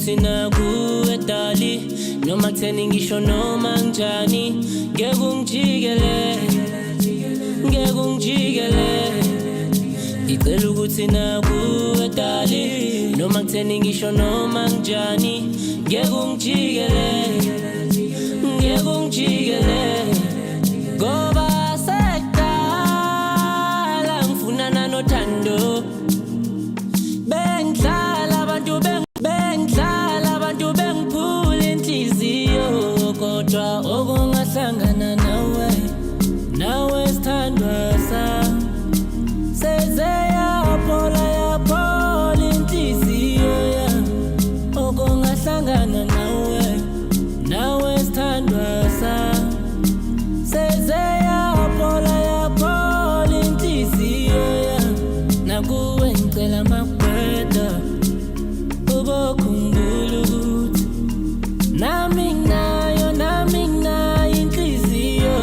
ukuthi nakuwe dali, noma kutheni ngisho noma njani, ngeke ungijikele, ngeke ungijikele. Ngicela ukuthi nakuwe dali, noma kutheni ngisho noma njani, ngeke ungijikele, ngeke ungijikele. Ngoba sekudala ngifunana nothando, bengidlala abantu, bengidlala abantu, bengiphula inhliziyo, kodwa okungahlangana nawe, nawe sithandwa sami, seze yaphola, yaphola inhliziyo yami. Okungahlangana nawe, nawe sithandwa sami, seze yaphola, yaphola inhliziyo yami. Nakuwe ngicela makweda ubokhumbula ukuthi nami nginayo, nami nginayo inhliziyo.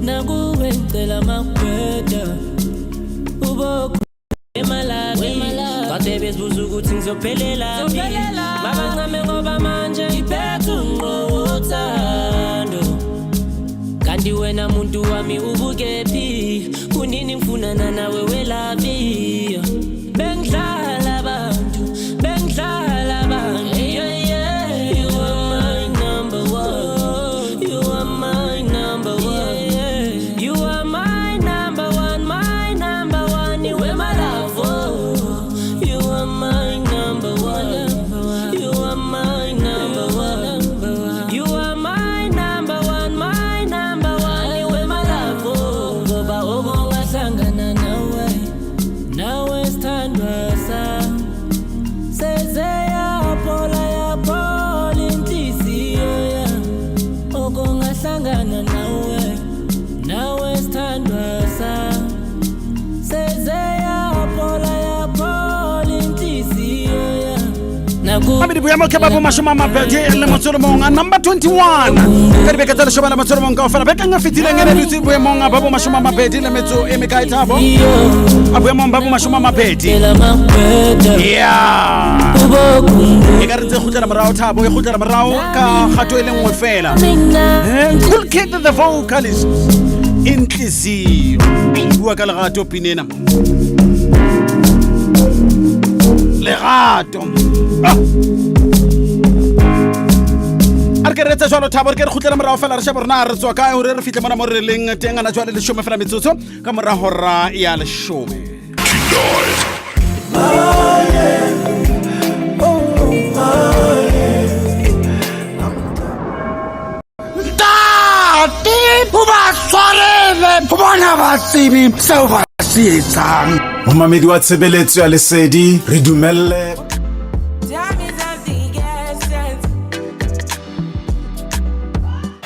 Nakuwe ngicela makweda ubokhu eMalawi, kade bezibuza ukuthi ngizophelela phi, mabancame ngoba manje ngiphethe unqo uthando. Kanti wena muntu wami ubukephi? Kunini ngifunana nawe welaphi? Bengidlala abantu, bengidlala abantu. Yeah. You are my number one, you are my number one, you are my number one, my number one. You are my love, oh. You are my number one, you are my number one, you are my number one, my number one. You are my love, oh. Ngoba okungahlangana nawe, nawe sithandwa sami, seze yaphola, yaphola inhliziyo yami. Okungahlangana nawe, nawe sithandwa sami, seze yaphola, yaphola inhliziyo yami. Naku Mabedi boemo ke ba bo 21, number 21 ka dibeke tse 11 kaofela. Bekeng e fetileng e ne dutse boemong ba bo 20 le metso e mekae, Thabo? A boemong ba bo 20. Ya, e ka re ntse e kgutlela morao, Thabo, e kgutlela morao ka kgato e le nngwe fela. Cool Kid the Vocalist, Inhliziyo, bua ka lerato pinena, lerato. Ah! A re ke re etse jalo, Thabo, re ke re kgutlele morago fela, re shebe rona re tswa kae gore re fitlhe mona mo re leng teng ana jwale. 10 fela metsotso ka mora hora ya 10. Ntate, o ba tshwarele go bona ba tsebe seo ba se etsang. Momamedi wa tshebeletso ya Lesedi, re dumelle. Time is of the essence.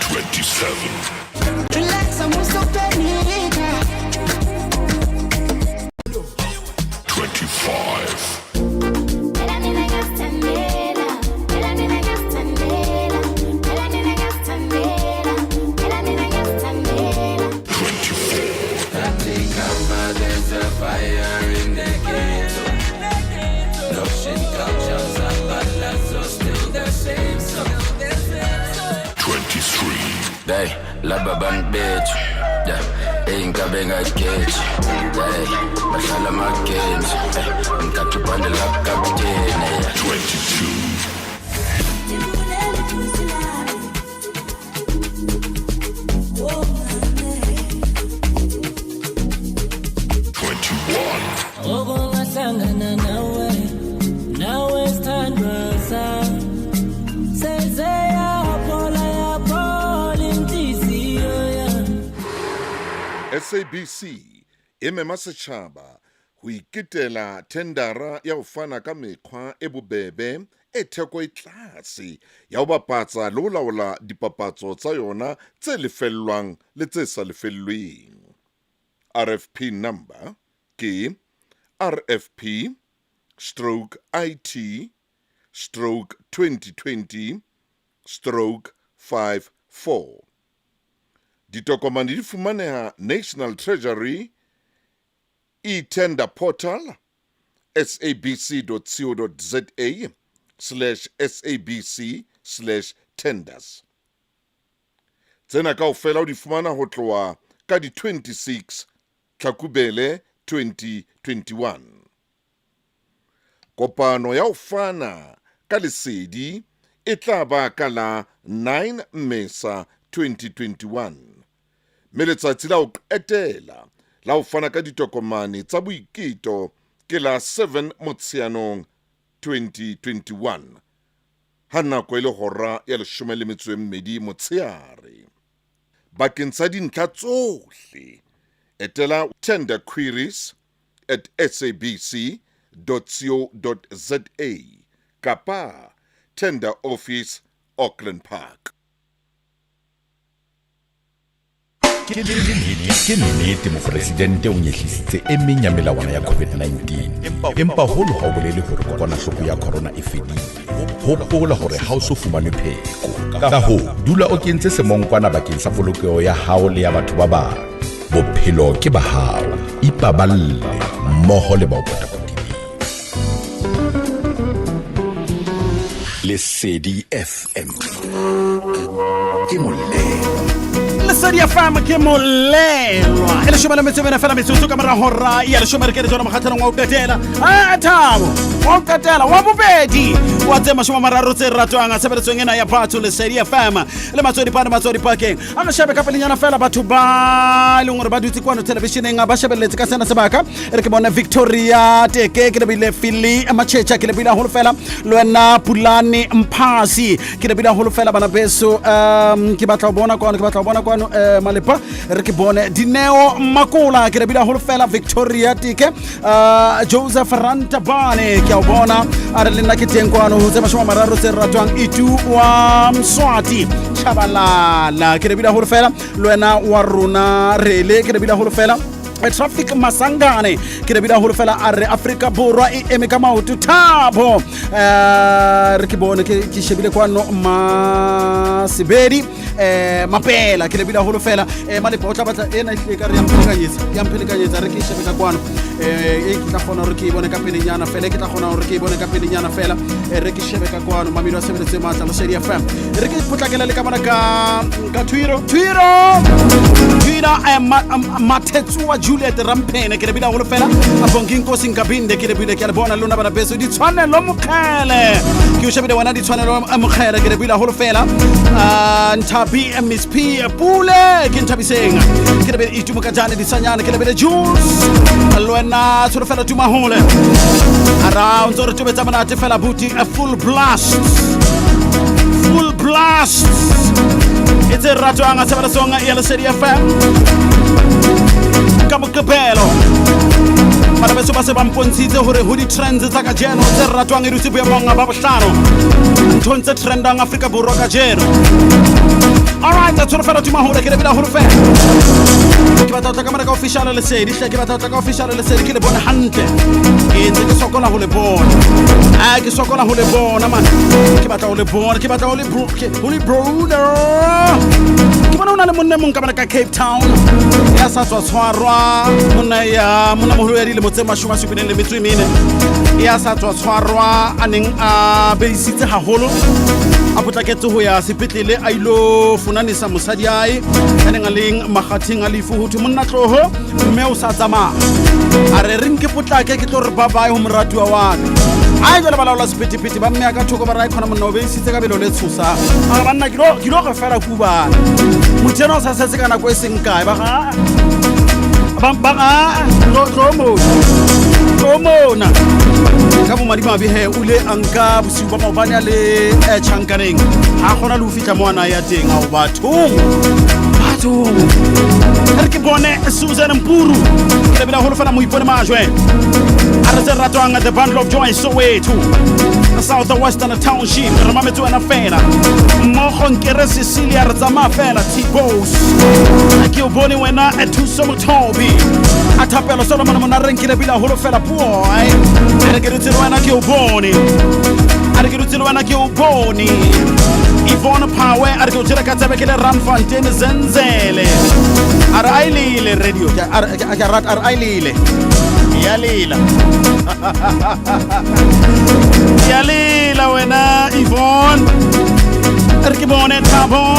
27. Relax, I'm so penika. 25. Phela mina ngiyazithandela, phela mina ngiyazithandela, phela mina ngiyazithandela, phela mina ngiyazithandela. 24. There's a fire in the ghetto. Russian culture, Zabalazo, still the same song. 23. Hey, laba bantu bethu, yeah, eyinkabe ngageji, hey, badlala ama-games, hey, ngikhathi ubhande la kapteni, yeah. 22. 21. Okungahlangana nawe, nawe sithandwa sami, seze yaphola, yaphola inhliziyo yami. SABC e mema setjhaba ho iketela thendara ya ho fana ka mekgwa e bobebe e theko e tlase ya ho bapatsa le ho laola dipapatso tsa yona tse lefellwang le tse sa lefellweng. RFP number ke RFP stroke IT stroke 2020 stroke 54. Ditokomane di fumaneha National Treasury e-tender portal, sabc.co.za. slash sabc slash tenders. Tsena kaofela o di fumana ho tloha ka di 26 Tlhakubele 2021. Kopano ya ho fana ka lesedi e tla ba ka la 9 Mmesa 2021, mme letsatsi la ho qetela la ho fana ka ditokomane tsa boiketo ke la 7 Motsheanong 2021 ha nako e le hora ya leshome le metso e mmedi motsheare. Bakeng sa dintlha tsohle, etela tenderqueries at sabc.co.za kapa Tender Office, Auckland Park. Ke nnete mopresidente o nyehlisitse e meng ya melawana ya COVID-19, empa holo ha o bolele hore kokwanahloko ya corona e fedile. Hopola hore ha o so fumane pheko. Ka hoo, dula o kentse semonkwana bakeng sa polokeho ya hao le ya batho ba bang. Bophelo ke ba hao, ipaballe mmoho le ba o potapotileng. Lesedi FM ke molemo. Lesedi FM ke molelwa e leshome le metso e mene fela metsotso ka mora hora ya leshome. Re kene jona mokgatlhanong wa ho qetela a thabo wa ho qetela wa bobedi wa tse 30 tse ratwang tshebeletsong ena ya batho Lesedi FM le matswedi pane matswedi pakeng. A re shebe ka pelenyana fela batho ba e leng gore ba dutse kwano televisioneng ba shebeletse ka sena sebaka. E re ke bone Victoria Teke, ke lebile Philly Machecha, ke lebile haholo fela le wena Pulane Mphasi, ke lebile haholo fela bana beso. Ke batla ho bona kwano, ke batla ho bona kwano malepa. Re ke bone Dineo Makola, ke lebile haholo fela Victoria Teke, Joseph Rantabane, ke a o bona, a re le nna ke teng kwano ho tse 30 tse ratwang. Itu wa Mswati Chabalala, ke lebile haholo fela le wena wa rona rele, ke lebile haholo fela. Traffic Masangane, ke lebile haholo fela, a re Afrika Borwa e eme ka maoto. Thabo, re ke bone, ke shebile kwano Masebedi Mapela, ke lebile haholo fela. Malepa o tla batla ena ehlile ka re ya mphelekanyetsa. Re ke shebe ka kwano, e ke tla kgona hore ke e bone ka pelenyana fela, e ke tla kgona hore ke e bone ka pelenyana fela. Re ke shebe ka kwano mamelo a sebeletso e matla Lesedi FM. Re ke potlakele le ka mona ka Twiro Twiro Twira, Mathetsuwa Juliet Ramphene, ke lebile haholo fela. A Bonginkosi Nkabinde, ke lebile, ke a le bona le lona bana beso. Ditshwanelo Mokgele, ke o shebile wena Ditshwanelo Mokgele, ke lebile haholo fela. Nthabi Miss P Pule, ke Nthabiseng, ke lebile. Itumo ka jane Disanyane, ke lebile. Jules le wena Tsholofelo Tumahole, ara o ntse o re tobetsa monate fela buti. A full blast, full blast e tse ratwang a tshebeletsong ya Lesedi FM ka Moqebelo. Bana beso ba se ba mpontshitse hore ho di-trends tsa kajeno tse ratwang e dutse boemong ba bohlano nthong tse trendang Afrika Borwa kajeno. Alright, Tsholofelo Tumahole, ke lebile haholo fela. Ke batla ho tla ka mona ka official Lesedi hle, ke batla ho tla ka official Lesedi ke le bone hantle. Ke ntse ke sokola ho le bona, a ke sokola ho le bona man, ke batla ho le bona, ke batla ho le ho le bona. Ke bona ho na le monna e mong ka mona ka Cape Town ya sa tswa tshwarwa, monna ya monna moholo ya dilemo tse 74 ya sa tswa tshwarwa, a neng a beisitse haholo, a potlaketse ho ya sepetlele a ilo funanisa mosadi ae a neng a leng makgatheng a lefu. Ho thwe monna tloho mme o sa tsamaya, a re re nke potlake ke tlo re babae ho moratuwa wa ka. Ai jwale balaola sephethephethe ba mme ya ka thoko ba re, "Ai khona monna o beisitse ka belo le tshosang." A re, "Banna, ke lo re fela kubane motho ena o sa setse ka nako e seng kae." Ba ga ba ga tlo tlo mona, tlo mona. Ka bomadimabe he o ile a nka bosiu ba maobane a le tjhankaneng, ha kgona le ho fihla mo ana ya teng. Ao bathong, bathong, re ke bone Susan Mpuru, ke lebile haholo fela. Moipone Majwe a re tse ratwang, the Bundle of Joy, Soweto South Western Township, re mametse wena fela mmogo. Nkere Cecilia, re tsamaya fela. Tbos, ke o bone wena. Thuso Mothobi a Thapelo Solomon Monareng, ke lebile haholo fela. Boy, a re ke dutse le wena, ke o bone, a re ke dutse le wena, ke o bone. Yvonne Power a re ke o jela ka tsebe ke le Randfontein Zenzele, a re a ilile radio, ke a rata, a re a ilile. Ya lela. Ya lela wena Yvonne. Re ke bone Thabo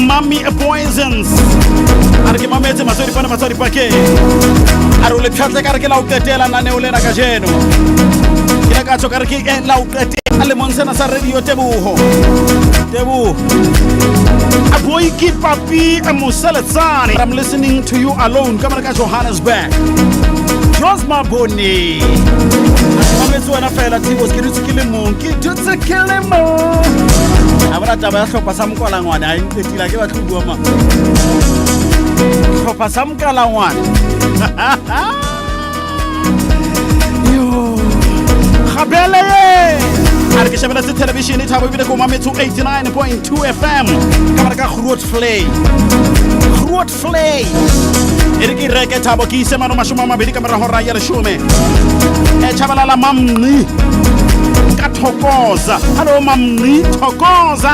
Mami Poisons. A re ke mametse matswadi pana matswadi pakeng. A re o le pshatle ka re ke la o qetela naneo lena kajeno. Ke ile ka tjho ka re ke la o qetela lemong sena sa radio Teboho. Teboho. Aboiki Papi Moseletsane. I'm listening to you alone. Ka mara ka Johannesburg. Jos Mabone. Mametse wena fela Tibos ke dutse ke le mong. Ke dutse ke le mong. A bona taba ya hlopha sa mokolangwane ha e nqetile ke batle ho bua ma. Hlopha sa mokalangwane. Yo. Gabele ye. A re ke shebeletse television Thabo ebile ko mametse 89.2 FM. Ka mara ka Grootvlei. Grootvlei. E re ke reke Thabo ke ise mano 20 ka mora hora ya 10. E Tshabalala Mamni ka Thokoza. Hello Mamni Thokoza.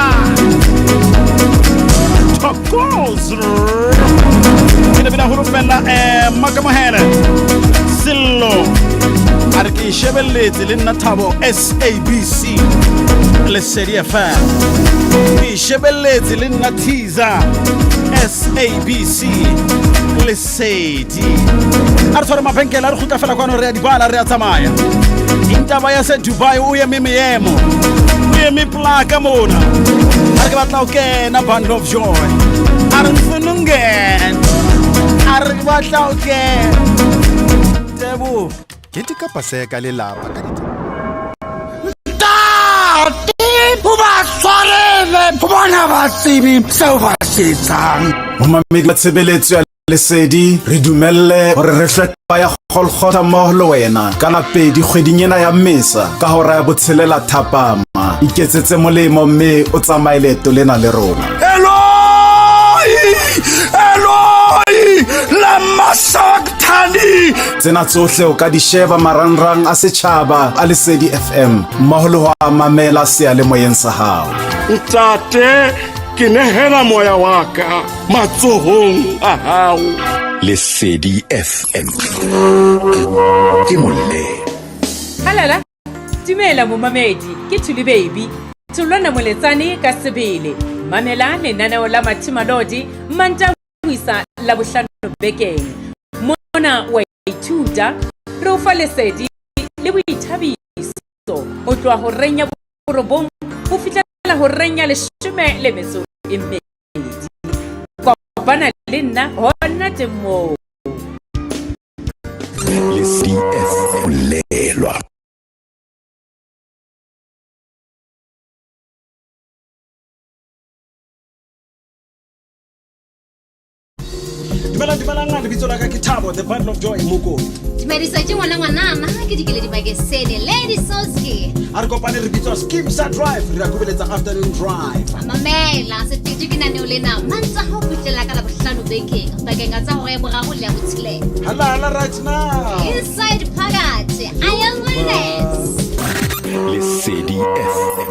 Thokoza. Ke le bina holo fela Makamohele Sello. A re ke shebelletse le nna Thabo SABC Lesedi FM. Ke shebelletse le nna Teaser SABC Lesedi. A re tshware mabenkele a re kgutla fela kwano re ya dibala re ya tsamaya. Intaba ya se Dubai o eme meemo. O eme plaka mona. A re ke batla ho kena Bundle of Joy. A re ngifuna ukungena. A re ke batla ho kena. Teboho. Keteka Paseka lelapa ka Ntate, o ba tshwarele ho bona ba tsebe seo ba se etsang. Momamedi wa tshebeletso ya Lesedi, re dumelle hore re hlwe ya Golgotha mmoho le wena ka la 2 kgweding ena ya Mmesa ka hora ya 6 thapama. Iketsetse molemo mme o tsamaye leeto lena le rona. Eloi! Eloi! Lama sabachthani! Tsena tsohle o ka di sheba marangrang a setjhaba a Lesedi FM mmoho le ho a mamela seyalemoyeng sa hao. Ntate, ke nehela moya wa ka matsohong a hao. Lesedi FM. Ke molemo. Halala, dumela momamedi, ke Thuli Baby. Tholwana Moletsane ka sebele. Mamela lenaneo la Mathimalodi Mantaha ho isa Labohlano bekeng. Mona wa ithuta, re o fa lesedi le boithabiso ho tloha horeng ya 9 ho fihlela horeng ya 12. Kopana le nna hona teng moo. Lesedi FM lelwa. Dumelang, dumelang, lebitso la ka ke Thabo, the Bundle of Joy Mokone. Dumedisa ke ngwana ngwanana, ke dikeledi Bakesene, Lady Soski. A re kopane re bitswa Skeem Sa Drive, re a kubeletsa Afternoon Drive. Mamela, seteji ke naneo lena, Mantaha ho fihlela ka Labohlano bekeng, pakeng tsa hora ya 3 le ya 6. Hala hala right now. Inside phakathi, I am witness. Lesedi FM.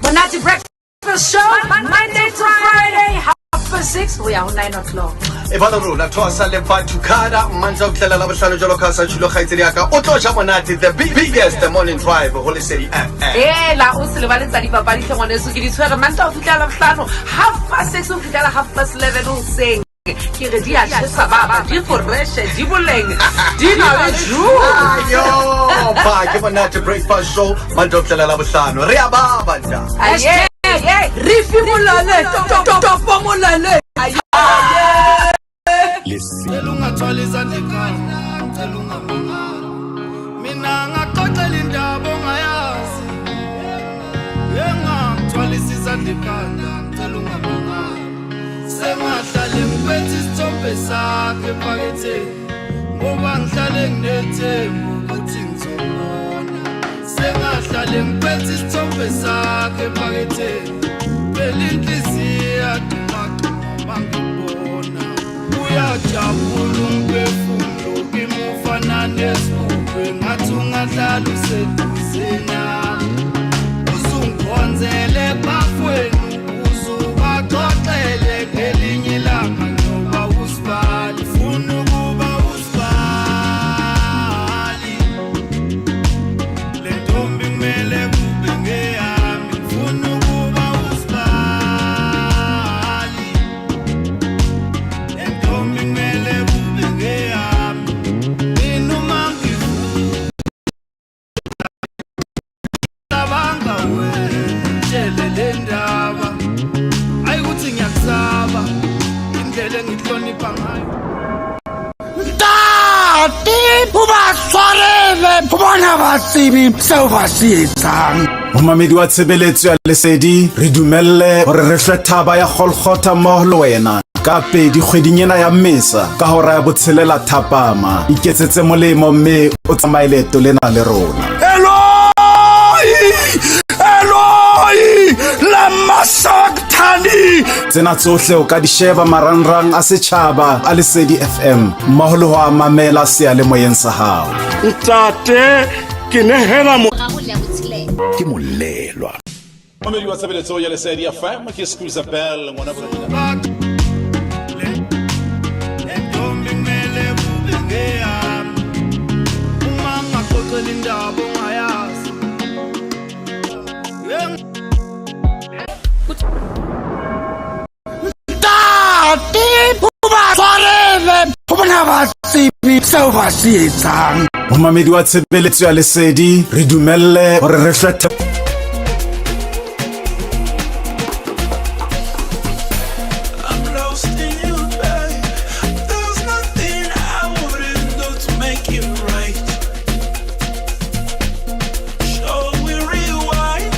Monate Breakfast Show, Monday to Friday, 6:30 ho ya ho 9 o'clock. E bala rona thosa le batho kada mantsha o fihlela la bohlano jwalo ka sa tjhulo kgaitsedi ya ka o tlo ja monate the biggest morning drive ho Lesedi FM. Ela o se lebale tsa dipapadi hle ngwaneso ke di tshwere Mantaha ho fihlela Labohlano 6:30 ho fihlela 11:30 hoseng. Ke re di a tjhesa baba, di fresh, di boleng, di na le juice. Ayo, ba ke monate breakfast show Mantaha ho fihlela Labohlano. Re a baba nja. Aye, aye, re fimolale, topo molale. Cela ungathwali izandla ekhanda, ngicela ungamangali. Mina ngaxoxela indaba ongayazi. Engakuthwalisa izandla ekhanda, ngicela ungamangali. Sengahlale ngiphethe isithombe sakhe ephaketheni, ngoba ngihlale nginethemba ukuthi ngizobona. Sengahlale ngiphethe isithombe sakhe ephaketheni, phela inhliziyo iyaduma mangibona. Uyajabula umphefumulo kimi ufana nesigubhu, engathi ungahlala useduze nami. Usungikhonzele bafwenu, uzubaxoxele ngelinye ilanga njengoba usibali. Funa ukuba usibali. Bona ba tsebe seo ba se etsang. Momamedi wa tshebeletso ya Lesedi, re dumelle hore re hlwe thaba ya Golgotha mmoho le wena ka pedi kgweding ena ya Mmesa ka hora ya botshelela thapama. Iketsetse molemo mme o tsamaye leeto lena le rona. Eloi! Eloi! Lama sabachthani! Tsena tsohle o ka di sheba marangrang a setjhaba a Lesedi FM mmoho le ho a mamela seyalemoyeng sa hao. Ntate, ke nehela mo Ke molelwa. Momedi wa tshebeletso ya Lesedi FM ke Squeezer Bell ngwana borena. Ntombi kumele kube ngeyami uma ngaxoxela indaba ongayazi Ntate, o ba tshwarele. Bona ba tsebe seo ba se etsang. Momamedi wa tshebeletso ya Lesedi, re dumelle hore re hlwe I'm lost in you, babe. There's nothing I wouldn't do to make it right. Shall we rewind?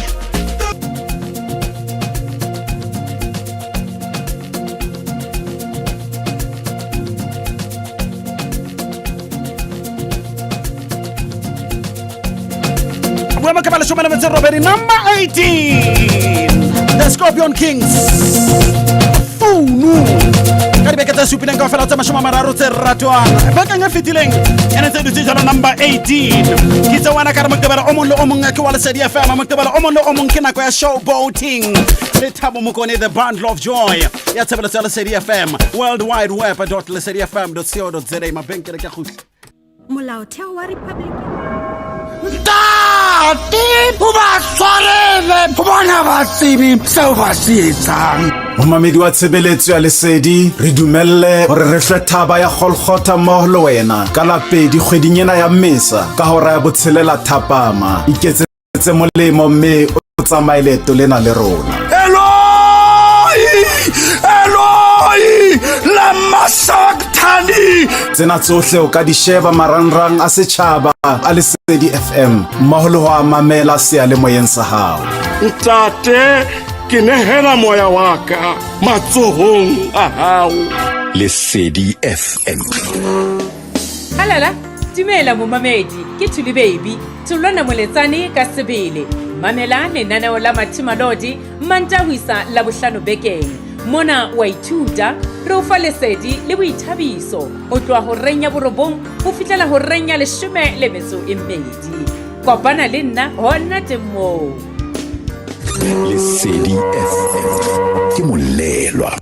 Boemo ke ba leshome le metso e robedi, number 18, The Scorpion Kings, Founu. Ka dibeke tse supileng kaofela tse 30 tse ratwang bekeng e fetileng, e ne tse dutse jalo number 18. Ke itse wena ka re Moqebelo o mong le o mong ke wa Lesedi FM, Moqebelo o mong le o mong ke nako ya showboating le Thabo Mokone, the bundle of joy ya tshebeletso ya Lesedi FM, world wide web dot lesedi fm dot co dot za. Mabenkele ke kgutla. Molaotheo wa Republic. Ntate, o ba tshwarele. Bona ba tsebe seo ba se etsang. Momamedi wa tshebeletso ya Lesedi, re dumelle hore re hlwe thaba ya Golgotha mmoho le wena ka la pedi kgweding ena ya Mmesa ka hora ya botshelela thapama. Iketsetse molemo mme o tsamaye leeto lena le rona. Eloi! Eloi! Lama sabachthani! Tsena tsohle o ka di sheba marangrang a setjhaba a Lesedi FM mmoho le ho a mamela seyalemoyeng sa hao. Ntate, ke nehela moya wa ka matsohong a hao. Lesedi FM. Halala, dumela momamedi, ke Thuli Baby, Tholwana Moletsane ka sebele. Mamela lenaneo la Mathimalodi Mantaha ho isa Labohlano bekeng. Mona wa ithuta, re o fa lesedi le boithabiso ho tloha horeng ya borobong ho fihlela horeng ya 12. Kopana le nna hona teng moo. Lesedi FM. Ke molelwa.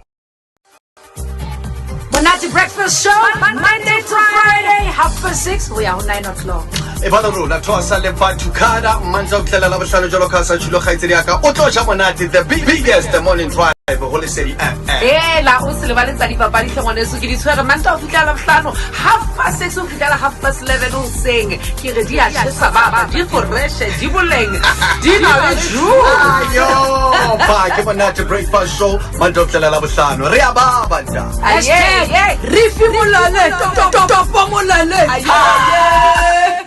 Monate Breakfast Show, Monday to Friday, 6:30 ho ya ho 9 o'clock. E ba le rona thosa le Batukada Mantaha ho fihlela Labohlano jwalo ka sa tjhilo kgaitsedi ya ka o tlo ja monate, the biggest morning drive ho Lesedi FM. Hela, o se lebale tsa dipapadi hle ngwaneso, ke di tshwere Mantaha ho fihlela Labohlano, 6:30 ho fihlela 11:30 hoseng. Ke re di a tjhesa baba, di foreshe, di boleng, di na le juice. Ayo, ba ke Monate Breakfast Show Mantaha ho fihlela Labohlano. Re a baba nta. Hashtag Rifi Molale, Topo Molale.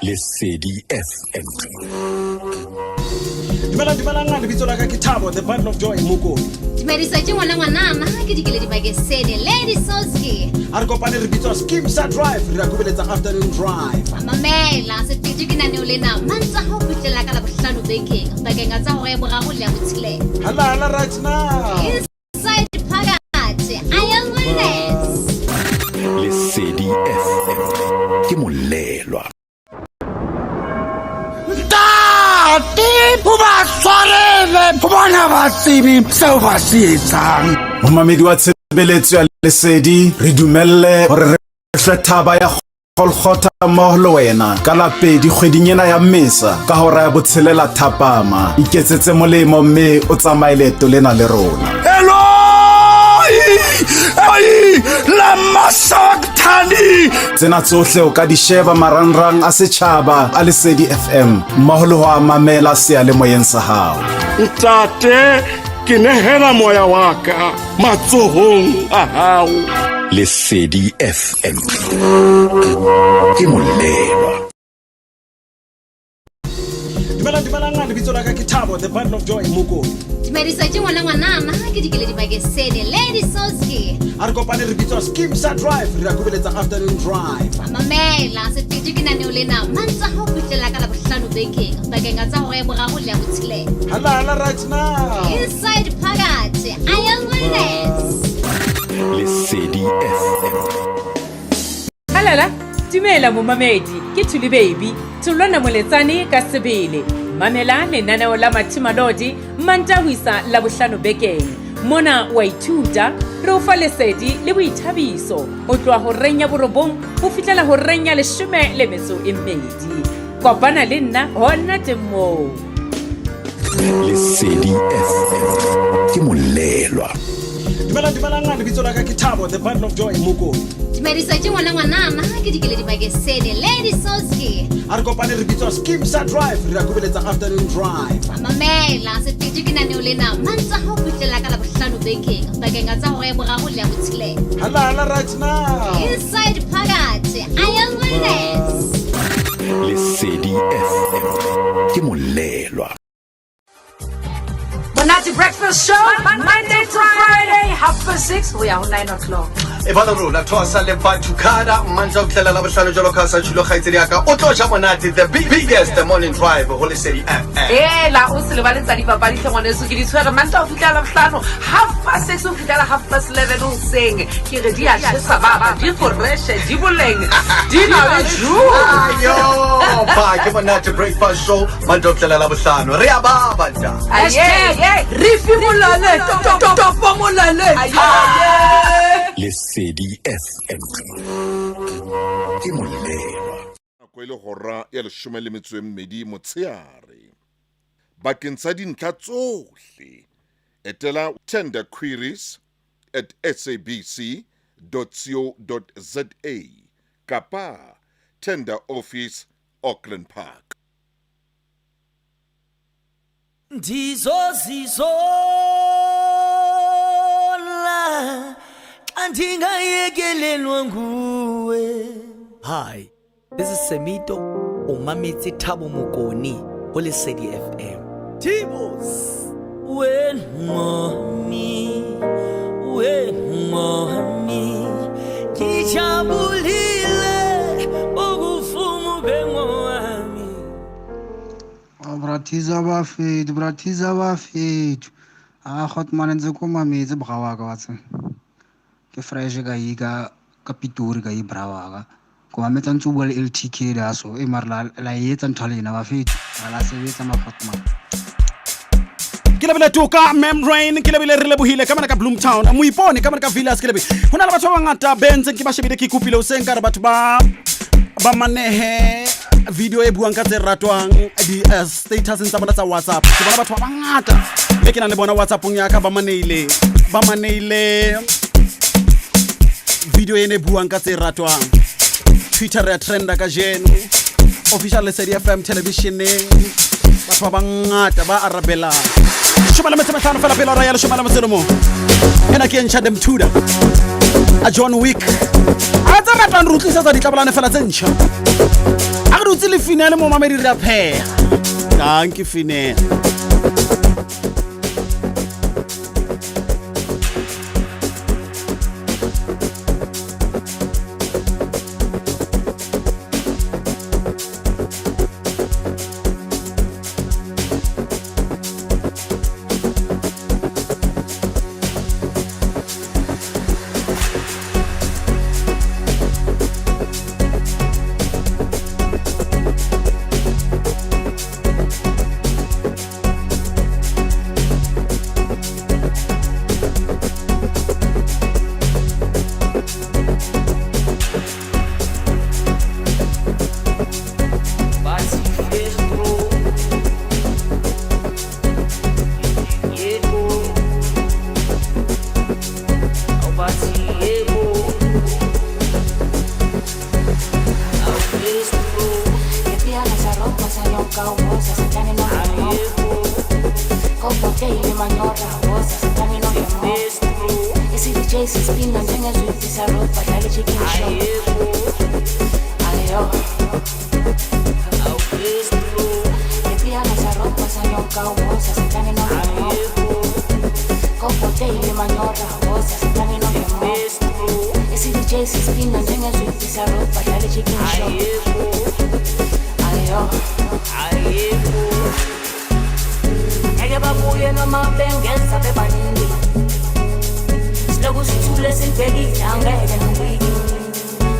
Lesedi FM. Dumelang, dumelang, lebitso la ka ke Thabo, the bundle of joy Mokone. Dumedisa ke ngwana ngwanana, ke dikele dibakesene, Lady Soski. A re kopane, re bitswa Skeem Sa Drive, re a kubeletsa afternoon drive. Mamela, setete ke naneo lena Mantaha ho fihlela ka Labohlano bekeng pakeng tsa hora ya boraro le ya botshelela. Hala hala right now. Inside phakathi, I am witness. Lesedi FM. Ke molelwa. Ntate, o ba tshwarele. Bona ba tsebe seo ba se etsang. Momamedi wa tshebeletso ya Lesedi, re dumelle hore re hlwe thaba ya Golgotha mmoho le wena ka la pedi kgweding ena ya Mmesa ka hora ya botshelela thapama. Iketsetse molemo mme o tsamaye leeto lena le rona. Eloi! Eloi! Lama sabachthani! Tsena tsohle o ka di sheba marangrang a setjhaba a Lesedi FM mmoho le ho a mamela seyalemoyeng sa hao. Ntate, ke nehela moya wa ka matsohong a hao. Lesedi FM. Ke molelwa. Dumelang, dumelang, lebitso la ka ke Thabo, the bundle of joy, Mokone. Dumedisa ke ngwana ngwanana ke dikeledi bakesene Lady Soski. A re kopane re bitswa Skeem Sa Drive, re a kubeletsa afternoon drive. Mamela sepedi ke naneo lena mantsa ho fihlela ka labohlano bekeng bakeng tsa hora ya boraro le ya botshelela. Hala hala right now. Inside phakathi I am witness. Lesedi FM. Halala, dumela momamedi, ke Thuli Baby, Tholwana Moletsane ka sebele. Mamela lenaneo la Mathimalodi Mantaha ho isa Labohlano bekeng. Mona wa ithuta, re o fa lesedi le boithabiso ho tloha horeng ya borobong ho fihlela horeng ya leshome le metso e mmedi. Kopana le nna hona teng moo. Lesedi FM ke molelwa. Dumelang, dumelang, lebitso la ka ke Thabo, the bundle of joy, Mokone. Dumedisa ke ngwana ngwanana ke dikeledi bakesene Lady Soski. A re kopane re bitswa Skeem Sa Drive, re a kubeletsa afternoon drive. Mamela sepedi ke naneo lena mantsa ho fihlela ka labohlano bekeng bakeng tsa hora ya boraro le ya botshelela. Hala hala right now. Inside phakathi I am witness. Lesedi FM ke molelwa. Monate Breakfast Show, Monday to Friday, 6:30 ho ya ho 9 o'clock. E ba le rona thosa le Batukada Mantaha ho fihlela Labohlano jwalo ka sa tjhilo kgaitsedi ya ka o tlo ja monate the biggest morning drive ho Lesedi FM. Ela o se lebale tsa dipapadi hle ngwaneso ke di tshwere Mantaha ho fihlela Labohlano 6:30 ho fihlela 11:30 hoseng. Ke re di a tjhesa baba, di fresh, di boleng, di na le juice. Ayo, ba ke Monate Breakfast Show Mantaha ho fihlela Labohlano. Re a baba nta. Hashtag Rifi Molale, Topo Molale. Lesedi FM ke molelwa. Nako e le hora ya leshome le metso e mmedi motsheare. Bakeng sa dintlha tsohle, etela tender queries at sabc.co.za kapa Tender Office, Auckland Park. Ndizozisola xa ndingayekelelwa nguwe. Hi, this is Semito o mametse Thabo Mokone ho Lesedi FM. Tibos wena wena ngijabulile ukufuma ube ngowami. Brathiza bafethu, brathiza bafethu. A gotmane ntse ko mametse bra wa ka wa tseba. Ke fresh ka yi ka ka Pitori ka yi bra wa ka. Ko mametsa ntse o bua le LTK da so e mara la la e etsa ntho ya lena bafethu. Ha la sebetsa magotmane. Ke lebile toka membrane, ke lebile re lebohile ka mona ka Bloomtown, moipone ka mona ka Villas, ke lebile ho na le batho ba bangata be ntseng ke ba shebile, ke kopile hoseng ka re batho ba ba manehe video e buang ka tse ratwang di statuseng tsa bona tsa WhatsApp. Ke bona batho ba bangata be ke nang le bona WhatsAppong ya ka ba maneile, ba maneile video e ne buang ka tse ratwang. Twitter re a trenda kajeno, official Lesedi FM televisioneng, batho ba bangata ba arabelang. Leshome le metso e mehlano fela pele hora ya leshome le metso e le mong. Ena ke e ntjha Demtuda a John Wick. A tse ratang re utlwisetsa ditlabolane fela tse ntjha. A re dutse le finale mo mamedi re a pheha. Dankie finale. woza sithange nonke Kokotele manyora woza sithange nonke Isi-DJ sispina njengezwiphi siyaroba dlala chicken shop. Ayo Ngeke babuye noma bengeza bebaningi. Siloku sithule sibhekile angeke nowiki.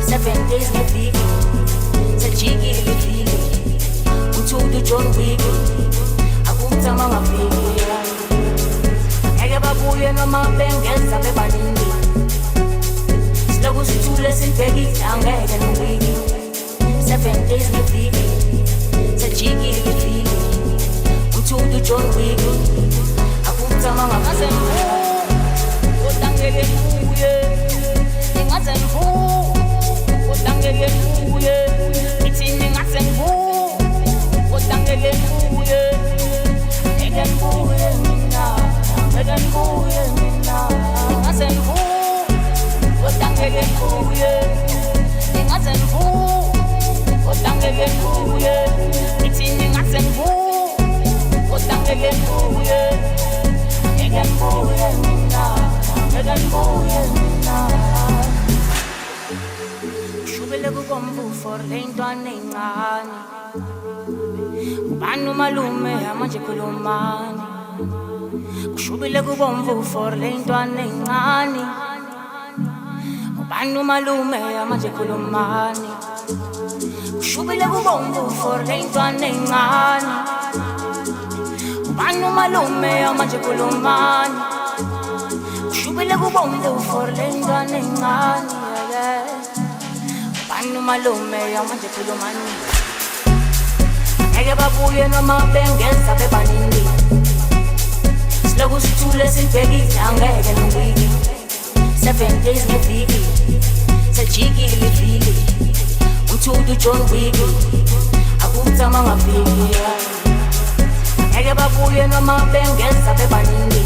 7 days ngeviki sejikile iviki. Umthudu John Wick akuthama ngafiki. Ngeke babuye noma bengeza bebaningi. Siloku sithule sibhekile angeke nowiki. 7 days ngeviki sejikile iviki. Umthudu John Wick akuthama ngafiki. Kodwa ngeke ngibuye, ngingaze ngivuke. Kodwa ngeke ngibuye, ngithi ngingaze ngivuke. Kodwa ngeke ngibuye, ngeke ngibuye mina, ngeke ngibuye mina. Ngingaze ngivuke, kodwa ngeke ngibuye, ngingaze ngivuke. Kodwa ngeke ngibuye, ngithi ngingaze ngivuke. Kodwa ngeke ngibuye, ngeke ngibuye mina, ngeke ngibuye mina. Ushubele kubomvu for le ntwana encane. Ubani umalume manje khulumani. Ushubile kubomvu for le ntwana encane. Ubani umalume manje khulumani. Ushubile kubomvu for le ntwana encane. Ubani umalume manje khulumani. Ushubile kubomvu for le ntwana encane. Ubani umalume manje khulumani. Ngeke babuye noma bengeza bebaningi. Siloku sithule sibhekile angeke nowiki. 7 days ngeviki sejikile iviki. Umthudu John Wick akuthama ngafiki. Ngeke babuye noma bengeza bebaningi.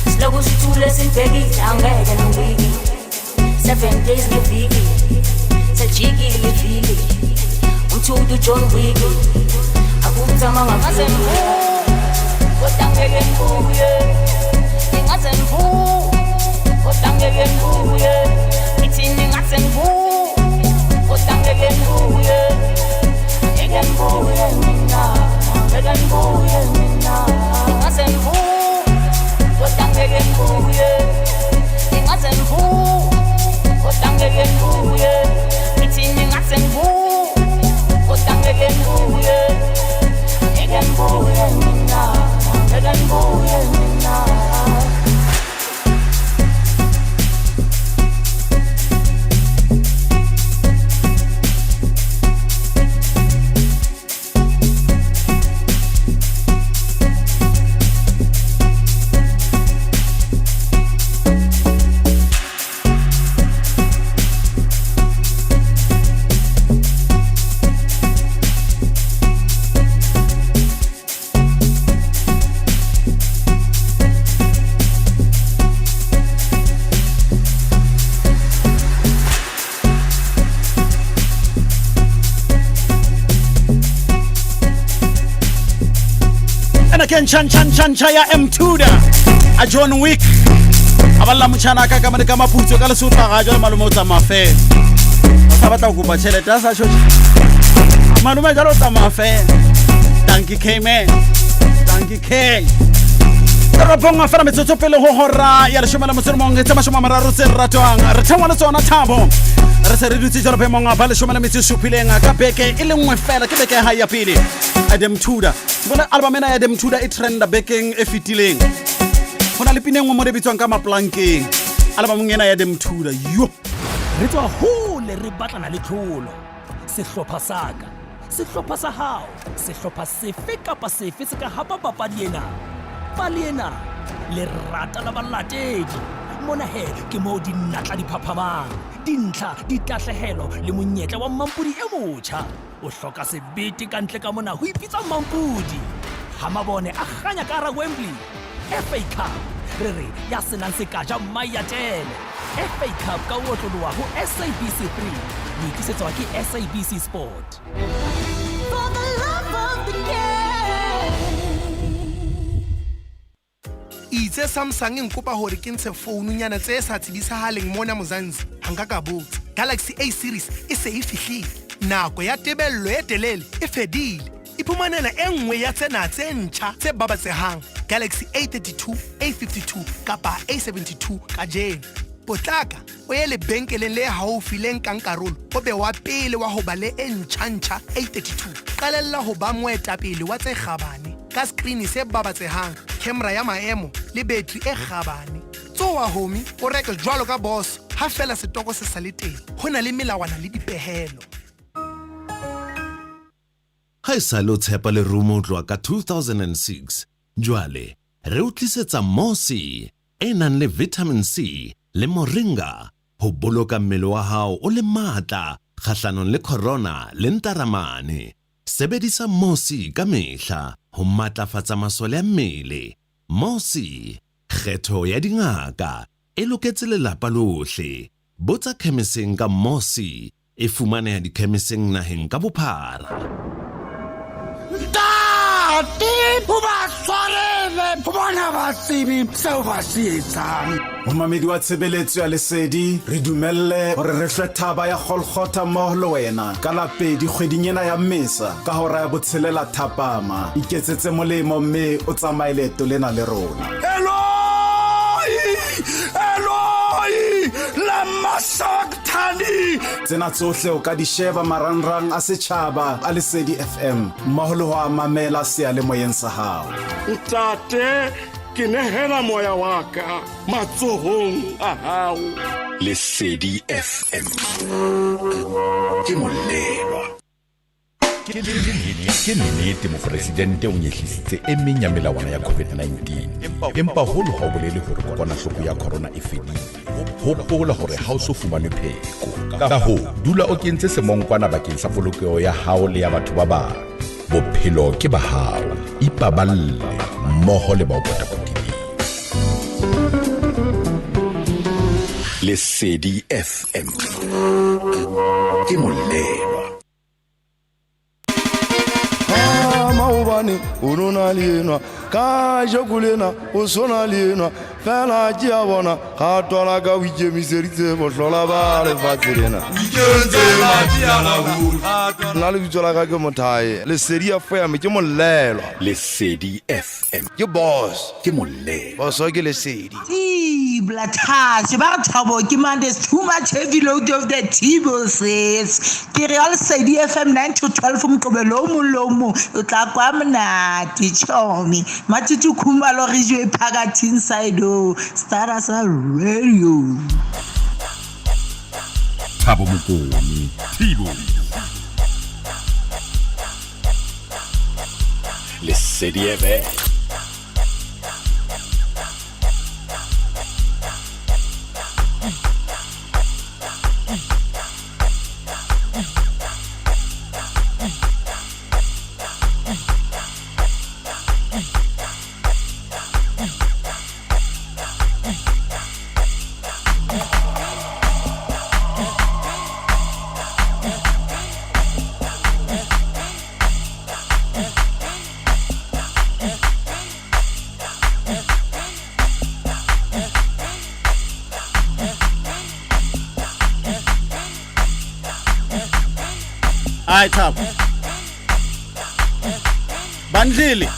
Siloku sithule sibhekile angeke nowiki. 7 days ngeviki sejikile iviki. Umthudu John Wick akuthama ngafiki. Kodwa ngeke ngibuye, ngingaze ngivuke. Kodwa ngeke ngibuye, ngithi ngingaze ngivuke. Kodwa ngeke ngibuye, ngeke ngibuye mina, ngeke ngibuye mina. Ngingaze ngivuke, kodwa ngeke ngibuye, ngingaze ngivuke. Kodwa ngeke ngibuye, ngithi ngingaze ngivuke. Kodwa ngeke ngibuye, ngeke ngibuye mina, ngeke ngibuye mina. Ken chan chan chan chaya M2 a John Wick aballa motjhana ka ka mane ka maputso ka Lesotho ga jwale malome o tsamaya fela o sa batla ho kopa tjhelete a sa tjho malome jwale o tsamaya fela. Dankie K man, dankie K. Toropong fela metsotso pele ho hora ya 13 tse 30 tse ratwang re theoha le tsona Thabo. Re se re dutse jwalo boemong ba 17 ka beke e le nngwe fela ke beke ya hae ya pele. Adam Tudor bona album ena ya Adam Tudor e trenda bekeng e fetileng. Ho na le pina e nngwe mo re bitswang ka maplankeng. Album ena ya Adam Tudor yo. Re tswa hole re batlana le tlholo. Sehlopha sa ka, sehlopha sa hao, sehlopha sefe kapa sefe se ka hapa papadi ena. Pale ena, lerata la balatedi. Mona he ke moo dinatla di phaphamang, dintlha, ditahlehelo le monyetla wa mampodi e motjha. O hloka sebete ka ntle ka mona ho ipitsa mampodi. Ha mabone a kganya ka hara Wembley. FA Cup, re re ya senang sekaja mmayatele. FA Cup ka ho otloloha ho SABC 3. O itlisetswa ke SABC Sport. For the love of the game. Itse Samsung e nkopa hore ke ntshe foununyana tse sa tsebisahaleng mona Mzansi, ha nka ka botsa. Galaxy A series e se e fihlile. Nako ya tebello e telele e fedile. Iphumanela e nngwe ya tsena tse ntjha tse babatsehang Galaxy A32, A52 kapa A72 kajeno. Potlaka o ye lebenkeleng le haufi le nkang karolo o be wa pele wa ho ba le e ntjha-ntjha A32. Qalella ho ba moetapele wa tse kgabane ka skrini se babatsehang, camera ya maemo le betri e kgabane. Tsoha homie, o reke jwalo ka boss ha feela setoko se sa le teng. Ho na le melawana le dipehelo. Ha esale o tshepa lerumo ho tloha ka 2006, jwale re o tlisetsa Mosi e nang le vitamin C le moringa ho boloka mmele wa hao o le matla kgahlanong le corona le ntaramane. Sebedisa Mosi ka mehla ho matlafatsa masole a mmele. Mosi, kgetho ya dingaka, e loketse lelapa lohle. Botsa khemiseng ka Mosi. E fumaneha dikhemiseng naheng ka bophara. Ntate, o ba tshwarele gobane ga ba tsebe seo ba se etsang. Momamedi wa tshebeletso ya Lesedi, re dumelle gore re hlwe thaba ya Golgotha mmogo le wena ka la pedi kgweding ena ya Mmesa ka hora ya botshelela thapama. Iketsetse molemo mme o tsamaye leeto lena le rona. Eloi! Eloi! Lama sabachthani! Tsena tsohle o ka di sheba marangrang a setjhaba a Lesedi FM mmoho le ho a mamela seyalemoyeng sa hao. Ntate, ke nehela moya wa ka matsohong a hao. Lesedi FM ke molelwa. Ke nnete mopresidente o nyehlisitse e meng ya melawana ya COVID-19, empa holo ha o bolele hore kokwanahloko ya corona e fedile. Hopola hore ha o so fumane pheko. Ka hoo, dula o kentse semonkwana bakeng sa polokeho ya hao le ya batho ba bang. Bophelo ke ba hao, ipaballe mmoho le ba o potapotileng. Lesedi FM ke molelwa. Maobane o no na le enwa, ka jeko lena o sona le enwa, fela ke a bona ga twala ka o ikemiseditse bohlola ba lefatshe lena. Nna lebitso la ka ke Mothae, Lesedi FM ke molelwa. Lesedi FM ke boss, ke molelwa. Boso ke Lesedi. Blathashe ba re thabo ke mang? There's too much heavy load of the table sis. Ke re Lesedi FM 9 to 12 Moqebelo o mong le o mong o tla kwa monate chomi. Mathutu Khumalo re jwe phakathi inside o Stars Radio. Thabo Mokone, Thibo. Lesedi FM. Hayi Thabo. Bandlile.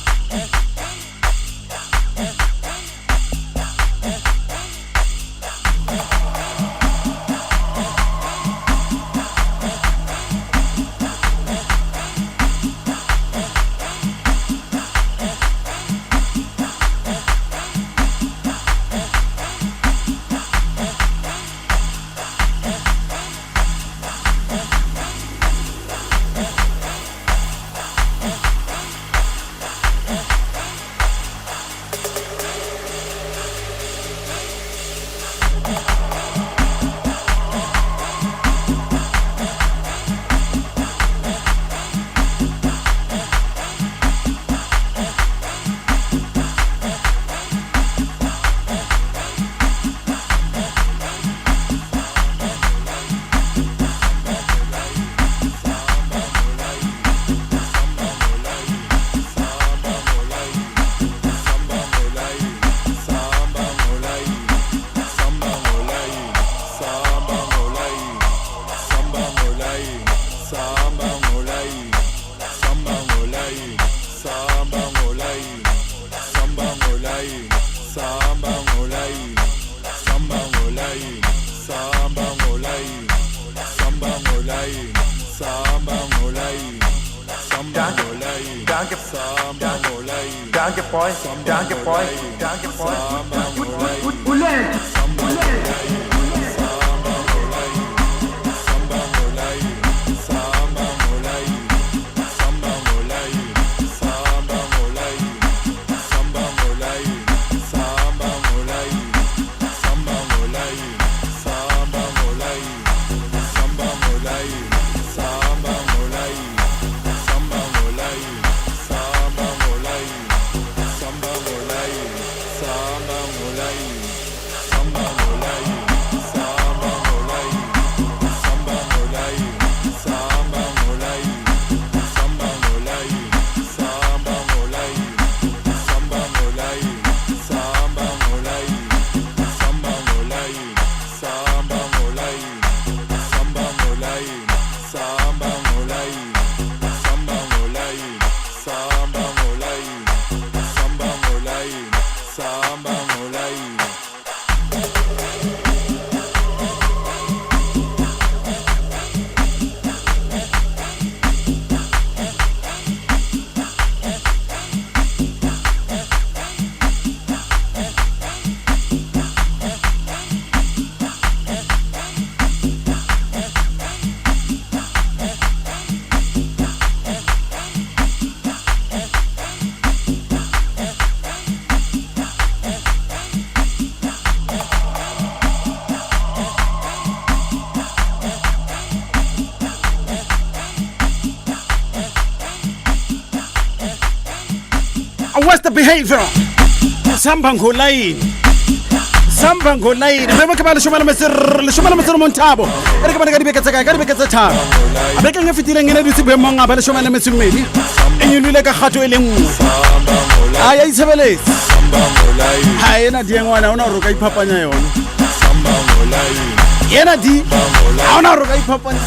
Dankie, dankie boy, dankie boy, dankie boy. What's the behavior? Sihamba ngolayini, sihamba ngolayini. Bebe ke ba leshome le metso 11 Thabo. E re ke bane ka dibeke tse kae? Ka dibeke tse 3. A bekeng e fetileng e ne dutse boemong a ba 12 e nyolohile ka kgato e le nngwe. A ya itshebeletsa ha ena di engwana, ha ona hore o ka iphapanya yona. Ena di ha ona hore o ka iphapanya.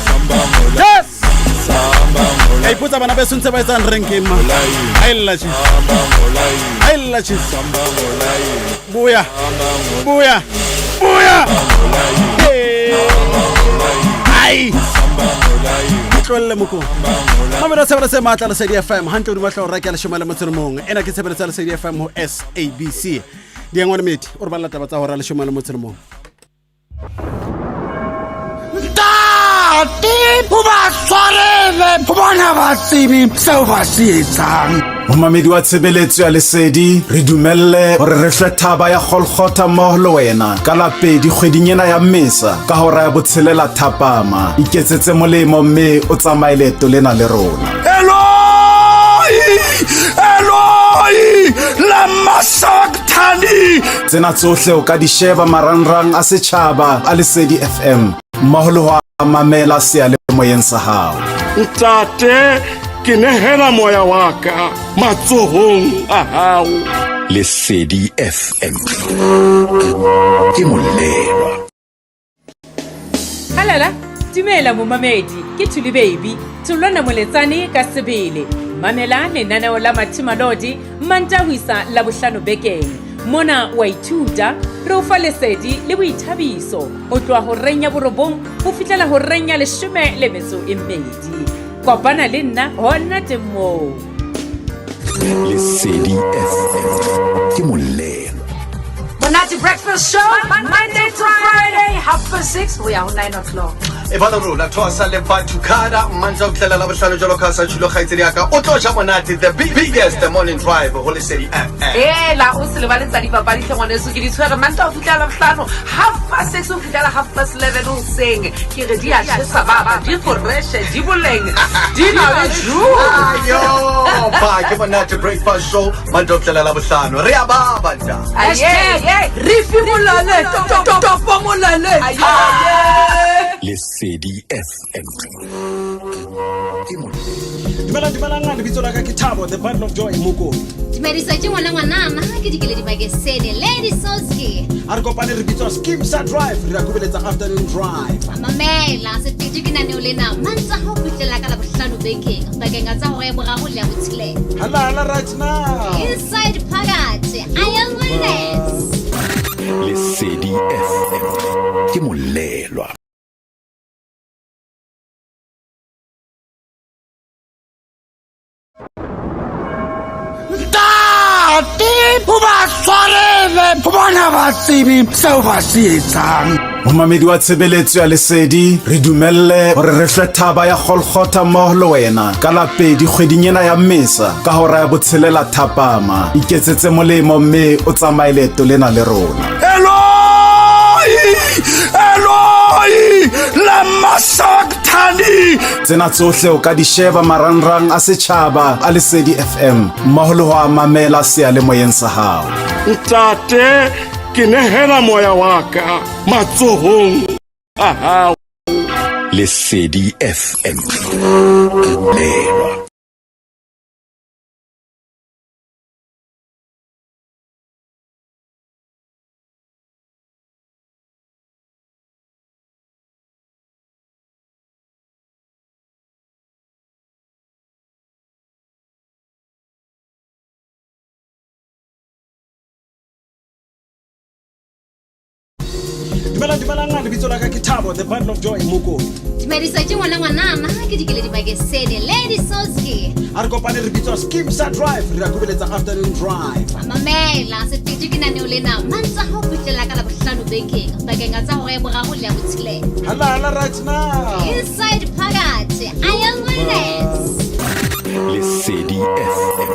Yes, ka ipotsa bana beso ntse ba etsang renkeng ma. A ella tje, a ella tje. Boya, boya, boya. Ai, tlohelle mokong. Mamelo tshebeletso e matla Lesedi FM hantle hodima hlooho reka 11. Ena ke tshebeletso ya Lesedi FM ho SABC. Diengwane Medi o re balla taba tsa hora 11. Ntate, o ba tshwarele gobane ba tsebe seo ba se etsang. Momamedi wa tshebeletso ya Lesedi, re dumelle hore re hlwe thaba ya Golgotha mmoho le wena ka la 2 kgweding ena ya Mmesa ka hora ya 6 thapama. Iketsetse molemo mme o tsamaye leeto lena le rona. Eloi, Eloi, lama sabachthani. Tsena tsohle o ka di sheba marangrang a setjhaba a Lesedi FM mmoho le ho a mamela seyalemoyeng sa hao. Ntate, ke nehela moya wa ka matsohong a hao. Lesedi FM ke molelwa. Halala, dumela momamedi, ke Thuli Baby, Tholwana Moletsane ka sebele. Mamela lenaneo la Mathimalodi Mantaha ho isa Labohlano bekeng. Mona wa ithuta, re o fa lesedi le boithabiso ho tloha horeng ya 9 ho fihlela horeng ya 12. Kopana le nna hona teng moo. Lesedi FM ke molelwa. Monate Breakfast Show, Monday to Friday, 6:30 ho ya ho 9 o'clock. E bala rona thoasa le Batukada mantswe a fihlela la bohlano jwalo ka sa tjhulo kgaitsedi ya ka o tlo ja monate, the biggest morning drive ho Lesedi FM. Ela o se lebale tsa dipapadi hle ngwaneso, ke di tshwere Mantaha ho fihlela Labohlano, 6:30 ho fihlela 11:30 hoseng. Ke re di a tjhesa baba, di fresh, di boleng, di na le juice. Ayo, ba ke Monate Breakfast Show Mantaha ho fihlela la bohlano. Re a baba nta. Hashtag Rifi Molale, Topo Molale. Lesedi FM. Dumelang, dumelang, lebitso la ka ke Thabo, the bundle of joy Mokoni. Dumedisa ke ngwana ngwanana, ke Dikeledi Makesene, Lady Soski. A re kopane, re bitswa Skeem Sa Drive, re ya kubeletsa afternoon drive. Mamela seteji ke naneo lena Mantaha ho fihlela ka Labohlano bekeng pakeng tsa hora ya 3 le ya 6. Hala hala right now. Inside phakathi, I am witness. Lesedi FM ke molelwa. Ntate o ba tshwarele gobane ha ba tsebe seo ba se etsang. Momamedi wa tshebeletso ya Lesedi, re dumelle hore re hlwe thaba ya Golgotha mmoho le wena ka la 2 kgweding ena ya Mmesa ka hora ya 6 thapama. Iketsetse molemo mme o tsamaye leeto lena le rona. Eloi, Eloi, lama sabachthani. Tsena tsohle o ka di sheba marangrang a setjhaba a Lesedi FM mmoho le ho a mamela seyalemoyeng sa hao. Ntate, ke nehela moya wa ka matsohong a hao. Lesedi FM. Lelwa. Dumelang, dumelang, lebitso la ka ke Thabo, the bundle of joy, Mokone. Dumedisa ke ngwana ngwanana, ke dikeledi bakesene, Lady Soski. A re kopane re bitswa Skeem Sa Drive, re a kubeletsa afternoon drive. Mamela, seteji ke naneo lena, Mantaha ho fihlela ka Labohlano bekeng, pakeng tsa hora ya 3 le ya 6. Hala, hala right now. Inside phakathi, I am witness. Lesedi FM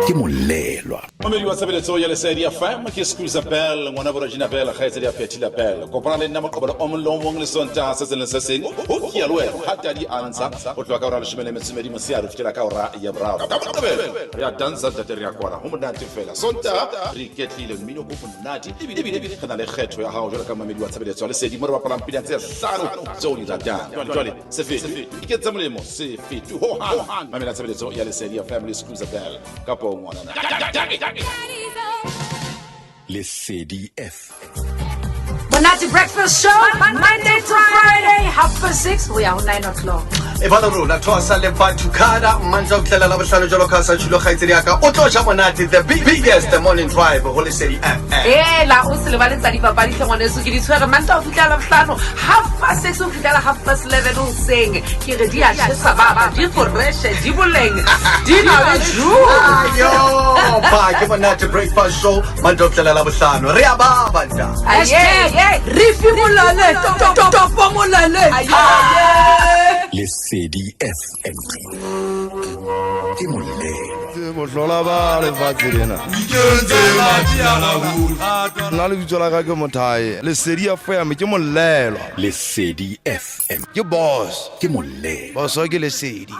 ke molelwa. Momedi wa tshebeletso ya Lesedi FM ke Squeezer Bell, ngwana bo Regina Bell, kgaitsedi ya Phethila Bell. Kopana le nna moqobelo o mong le o mong le Sontaha se seng le se seng. Ho kia le wena ha tadi a ntsha ho tloha ka hora ya 12 motshehare ho fihlela ka hora ya 3. Ka moqebelo re a dansa ntate, re a kwana ho monate fela. Sontaha re iketlile, mmino ko monate ebile re na le kgetho ya hao jwalo ka momedi wa tshebeletso ya Lesedi mo re bapalang pina tse 5 tseo di ratang. Jwale se fetwe, iketse molemo, se fetwe ho hang. Mamela tshebeletso ya Lesedi FM le Squeezer Bell kapo ngwana. Lesedi FM. Monate Breakfast Show, Monday to Friday, 6:30 ho ya ho 9 o'clock. E bala rona thosa le Batukada Mantaha ho fihlela Labohlano jwalo ka sa tjhilo kgaitsedi ya ka o tlo ja monate, the biggest morning drive ho Lesedi FM. Ela o se lebale tsa dipapadi hle ngwaneso, ke di tshwere Mantaha ho fihlela Labohlano 6:30 ho fihlela 11:30 hoseng. Ke re di a tjhesa baba, di fresh, di boleng, di na le juice. Ayo, ba ke Monate Breakfast Show Mantaha ho fihlela Labohlano. Re a baba nta. Aye, re fimolale, topo molale. Lesedi FM ke molelo. Bohlola ba lefatshe lena. Nna lebitso la ka ke Mothae. Lesedi FM ke molelwa. Lesedi FM ke boss. Ke molelwa. Boss ke Lesedi.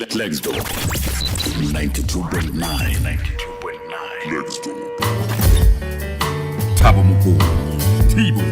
Klerksdorp 92.9. 92.9. Klerksdorp. Thabo Mokone. Thibo.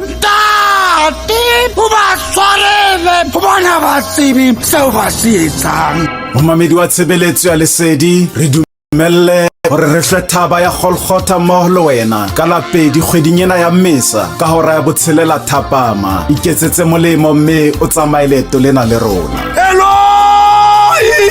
Ntate o ba tshwarele gobane ga ba tsebe seo ba se etsang. Momamedi wa tshebeletso ya Lesedi, re dumelle hore re hlwe thaba ya Golgotha mmoho le wena ka la pedi kgweding ena ya Mmesa ka hora ya botshelela thapama. Iketsetse molemo mme o tsamaye leeto lena le rona. Eloi!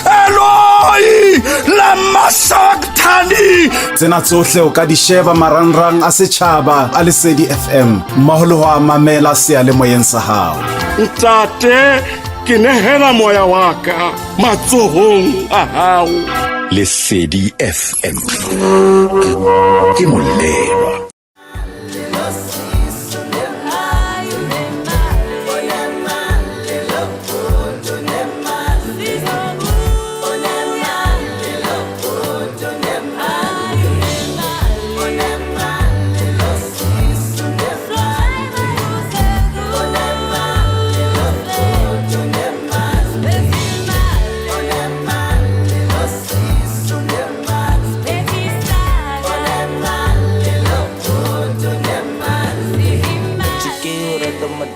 Eloi! Lama sabachthani! Tsena tsohle o ka di sheba marangrang a setjhaba a Lesedi FM mmoho le ho a mamela seyalemoyeng sa hao. Ntate, ke nehela moya wa ka matsohong a hao. Lesedi FM. Ke molelwa.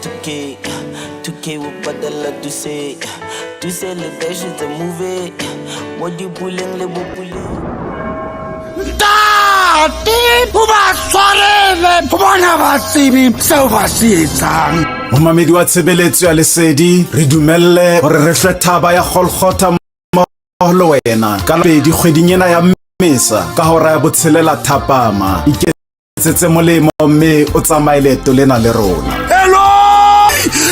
2K, 2K o patala duse, duse le dash tse move, mo di puleng le mo puleng. Ntate o ba tshwarele gobane ga ba tsebe seo ba se etsang. Momamedi wa tshebeletso ya Lesedi, re dumelle hore re hlwe thaba ya Golgotha mmoho le wena ka la pedi kgweding ena ya Mmesa ka hora ya botshelela thapama. Iketsetse molemo mme o tsamaye leeto lena le rona. Eloi!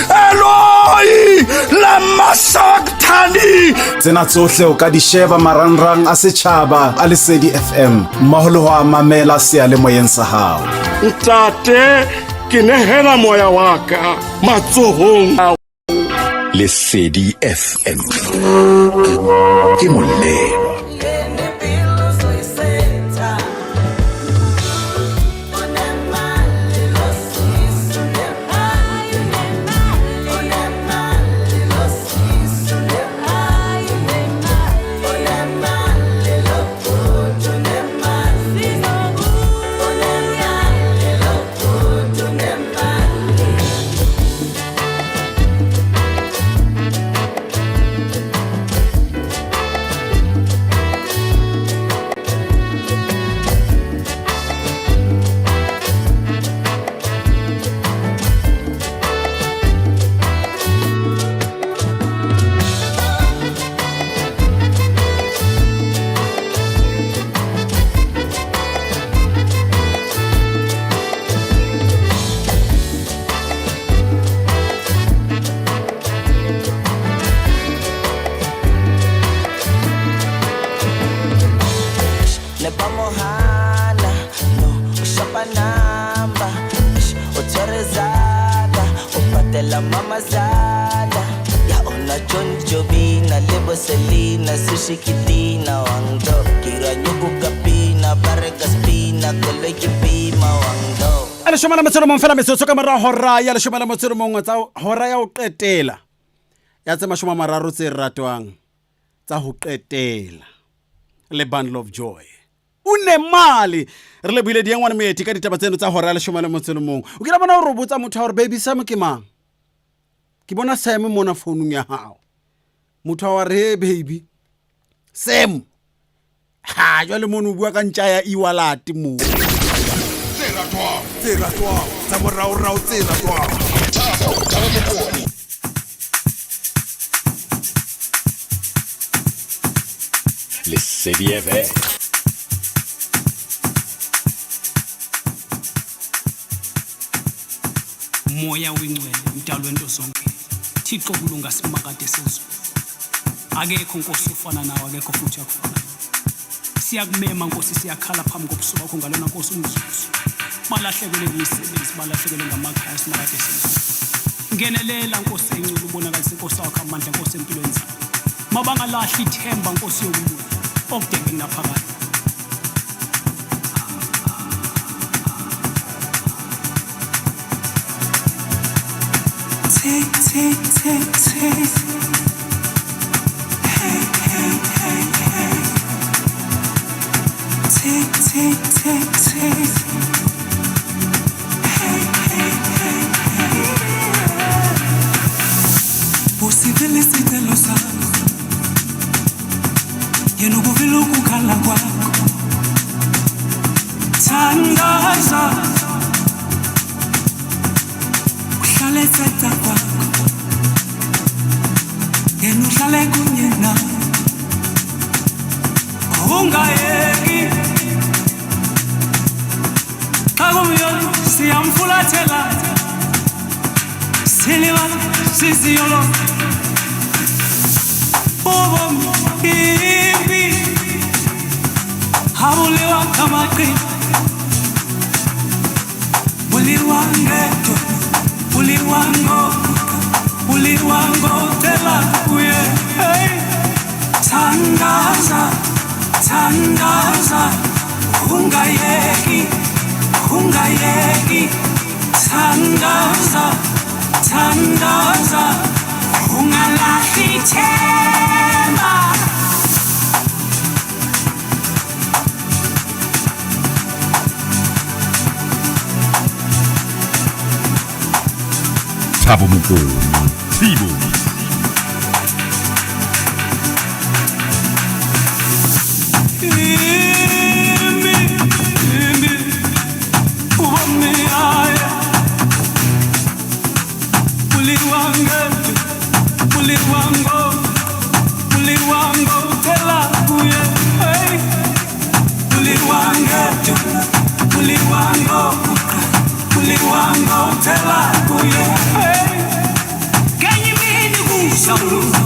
Eloi! Lama sabachthani! Tsena tsohle o ka di sheba marangrang a setjhaba a Lesedi FM mmoho le ho a mamela seyalemoyeng sa hao. Ntate, ke nehela moya wa ka matsohong a Lesedi FM. Ke molelwa. Ne ba mo hana, no, o shapa number, eish, o tshwere zaka, o patela mamazala. Ya ona John Jobina le bo Selina, sushi kitina wangdo, kira nyuku kapina, bare ka spina, koloi ke pima wangdo. A leshome le metso e mong fela metsotso ka mora hora ya leshome le motso e mong tsa hora ya ho qetela ya tse mashome a mararo tse ratwang tsa ho qetela le Bundle of Joy. O ne mali re lebohile diengwane moeti ka ditaba tseno tsa hora ya leshome le motso e mong. O kile bona hore o botsa motho wa hore baby Sam ke mang? Ke bona Sam mona founung ya hao. Motho wa re hey baby Sam. Ha jwale mono o bua ka ntja ya e-wallet mo. Tse ratwang, tse ratwang, tsa moraorao tse ratwang. Thabo, Thabo Mokone. Lesedi FM. Moya oyingcwele mdali wento zonke Thixo kulunga simakade sezulu akekho Nkosi ofana nawe akekho futhi akufana siyakumema Nkosi siyakhala phambi kobuso bakho ngalona Nkosi umzuzu balahlekelwe imisebenzi balahlekelwe ngamakhaya simakade sezulu Ngenelela Nkosi enculu ubonakalise inkosi yakho amandla Nkosi empilweni zabo. Mabangalahli ithemba Nkosi yokulunga okudenge naphakade. Tick, tick, tick, tick. Hey, hey, hey, hey. Tick, tick, tick, tick. Hey, hey, hey, hey. Usivile isicelo sakho, yena ukuvile ukukhala kwakho. Thandaza, uhlale ethetha kwakho, yena uhlale kunye nawe. Ungayeki xa kumyoli siyamfulathela, silibala siziyolo ubomi impi abuliwa ngamaqina, buliwa ngedwa, buliwa ngokuka, buliwa ngocela kuye. Hey. Thandaza, thandaza, ungayeki, ungayeki. Thandaza, thandaza, ungalahli ithemba. Thabo Mokone, Thibo. Imbi, imbi, ubomi aye. Buliwa ngedwa, buliwa buliwa ngocela kuye. Hey. Buliwa ngedwa, buliwa buliwa ngocela kuye. Hey. Ngenye imini kuzokulunga,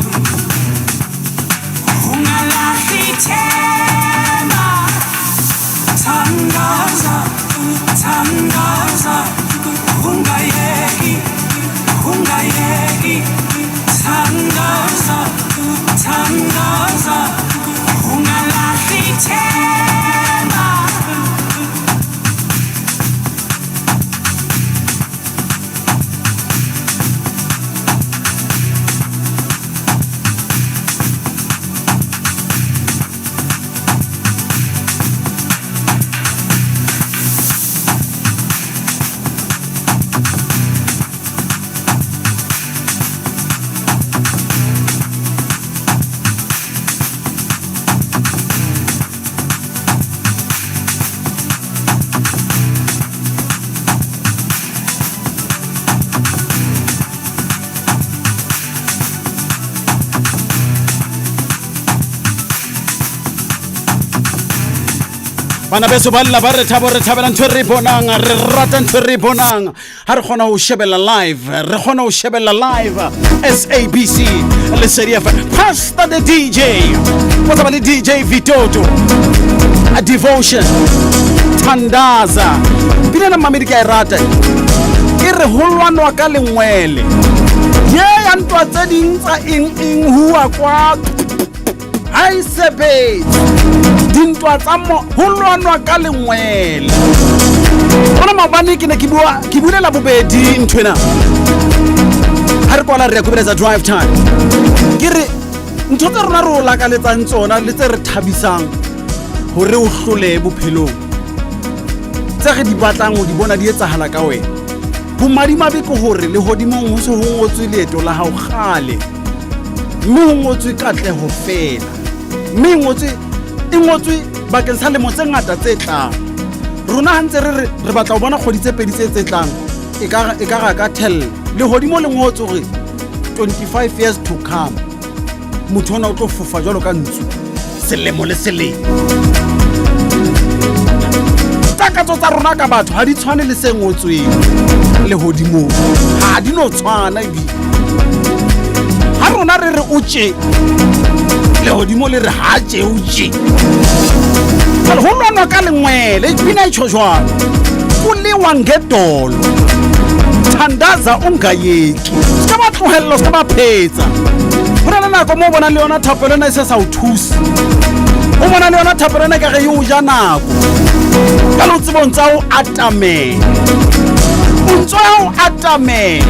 ungalahli ithemba. Thandaza, thandaza, ungayeki, ungayeki. Thandaza, thandaza, ungalahli ithemba. Bana beso ba lla ba re thabo, re thabela ntho e re e bonang, re rata ntho e re e bonang. Ha re kgona ho shebella live, re kgona ho shebella live SABC Lesedi FM. Pastor the DJ, o tsamaya le DJ Vitoto, a devotion, Thandaza. Pina ena mamedi ke a e rata, e re ho lwanwa ka lengwele. Ye ya ntwa tse ding tsa eng eng hua kwa ha e sebetse. Dintwa tsa mo ho lwanwa ka lengwele. Bona maobane ke ne ke bua, ke bulela bobedi nthwena. Ha re kwala re ya kobeletsa drive time. Ke re ntho tse rona re o lakaletsang tsona le tse re thabisang hore o hlole bophelong, tse re di batlang ho di bona di etsahala ka wena. Bomadimabe ke hore lehodimong ho se ho ngotswe leeto la hao kgale, mme ho ngotswe katleho feela, mme e ngotswe bakeng sa lemo tse ngata tse tlang. Rona ha ntse re re re batla ho bona kgwedi tse pedi tse tse tlang, e ka e ka ra ka thella. Lehodimo le ngotswe hore 25 years to come, motho ona o tlo fofa jwalo ka ntsu selemo le selemo. Takatso tsa rona ka batho ha di tshwane le se ngotsweng lehodimong, ha di no tshwana ebile. Ha rona re re o tje, lehodimo le re ha tje o tje. Jwale ho lwanwa ka lengwele, pina e tjho jwalo, o lewa ngedolo. Thandaza ungayeki. Se ka ba tlohella, se ka ba phetsa. Ho na le nako moo o bonang le yona thapelo ena e se sa o thuse. O bona le yona thapelo ena ekare e o ja nako. Ka le o tsebong tsa o atamela. O ntso ya o atamela.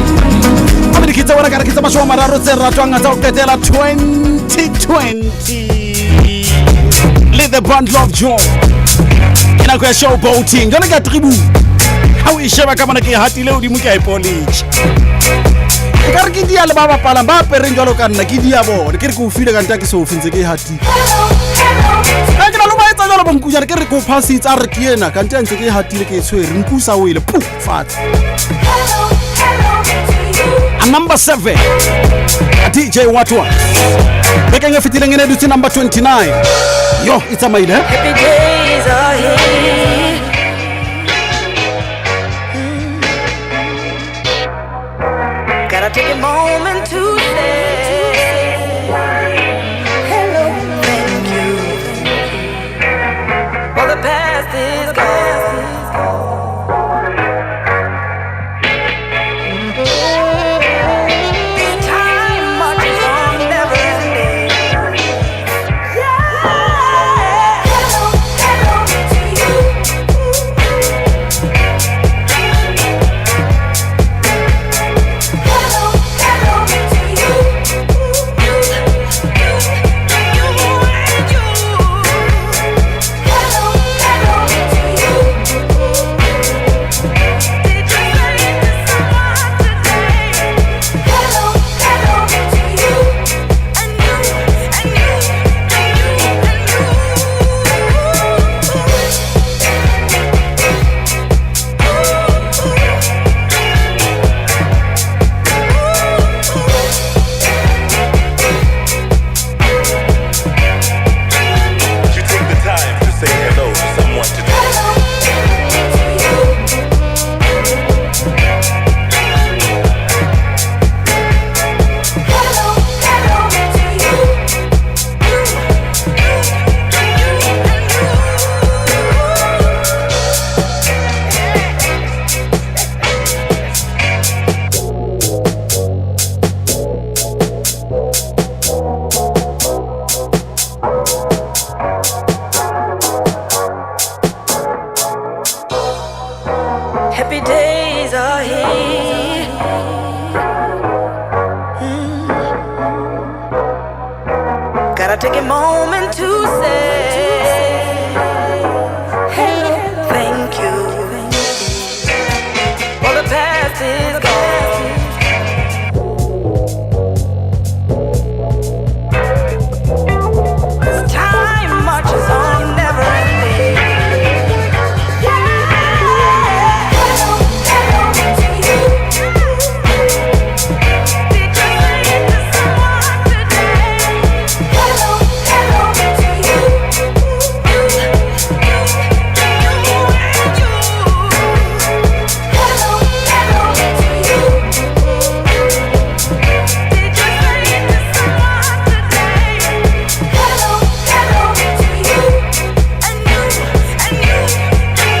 Gape dikhi tsa bona ka re ke tsa 30 tse ratwang tsa go qetela 2020 le the Bundle of Joy. Ke nako ya show boating. Jwale ka tribu. Ha o e sheba ka mona ke e hatile hodimo ke a e poletše. E ka re ke dia le ba bapalang ba apereng jwalo ka nna ke dia bone. Ke re ke o file kante ha ke so o fe ntse ke e hatile. Ke na le ba etsa jwalo bonkujana ke re ke o phasitse a re ke ena kante ha ntse ke e hatile ke e tshwere nku sa wele pu fatshe. A number 7 a DJ What What. Bekeng e fetileng e ne dutse number 29. Yo, e tsamaile. Eh? Happy days are here. Gotta take a moment to say hello, thank you. For the past is gone. Time marches on, never ending. Yeah. Hello, hello to you. Hello, hello to you. You, you, you and you. Hello, hello to you. Did you say it to someone today? Hello, hello to you. And you, and you, and you, and you. Did you take the time to say hello to someone today? Hello, hello to you. You, you, you, and you. Happy days are here. Gotta take a moment to say hello, thank you. For the past is gone. As time marches on, never ending. Yeah. Hello, hello to you. Did you say it to someone today? Hello, hello to you. You, you, you and you. Hello, hello to you. Did you say it to someone today? Hello, hello to you. And you, and you, and you, and you.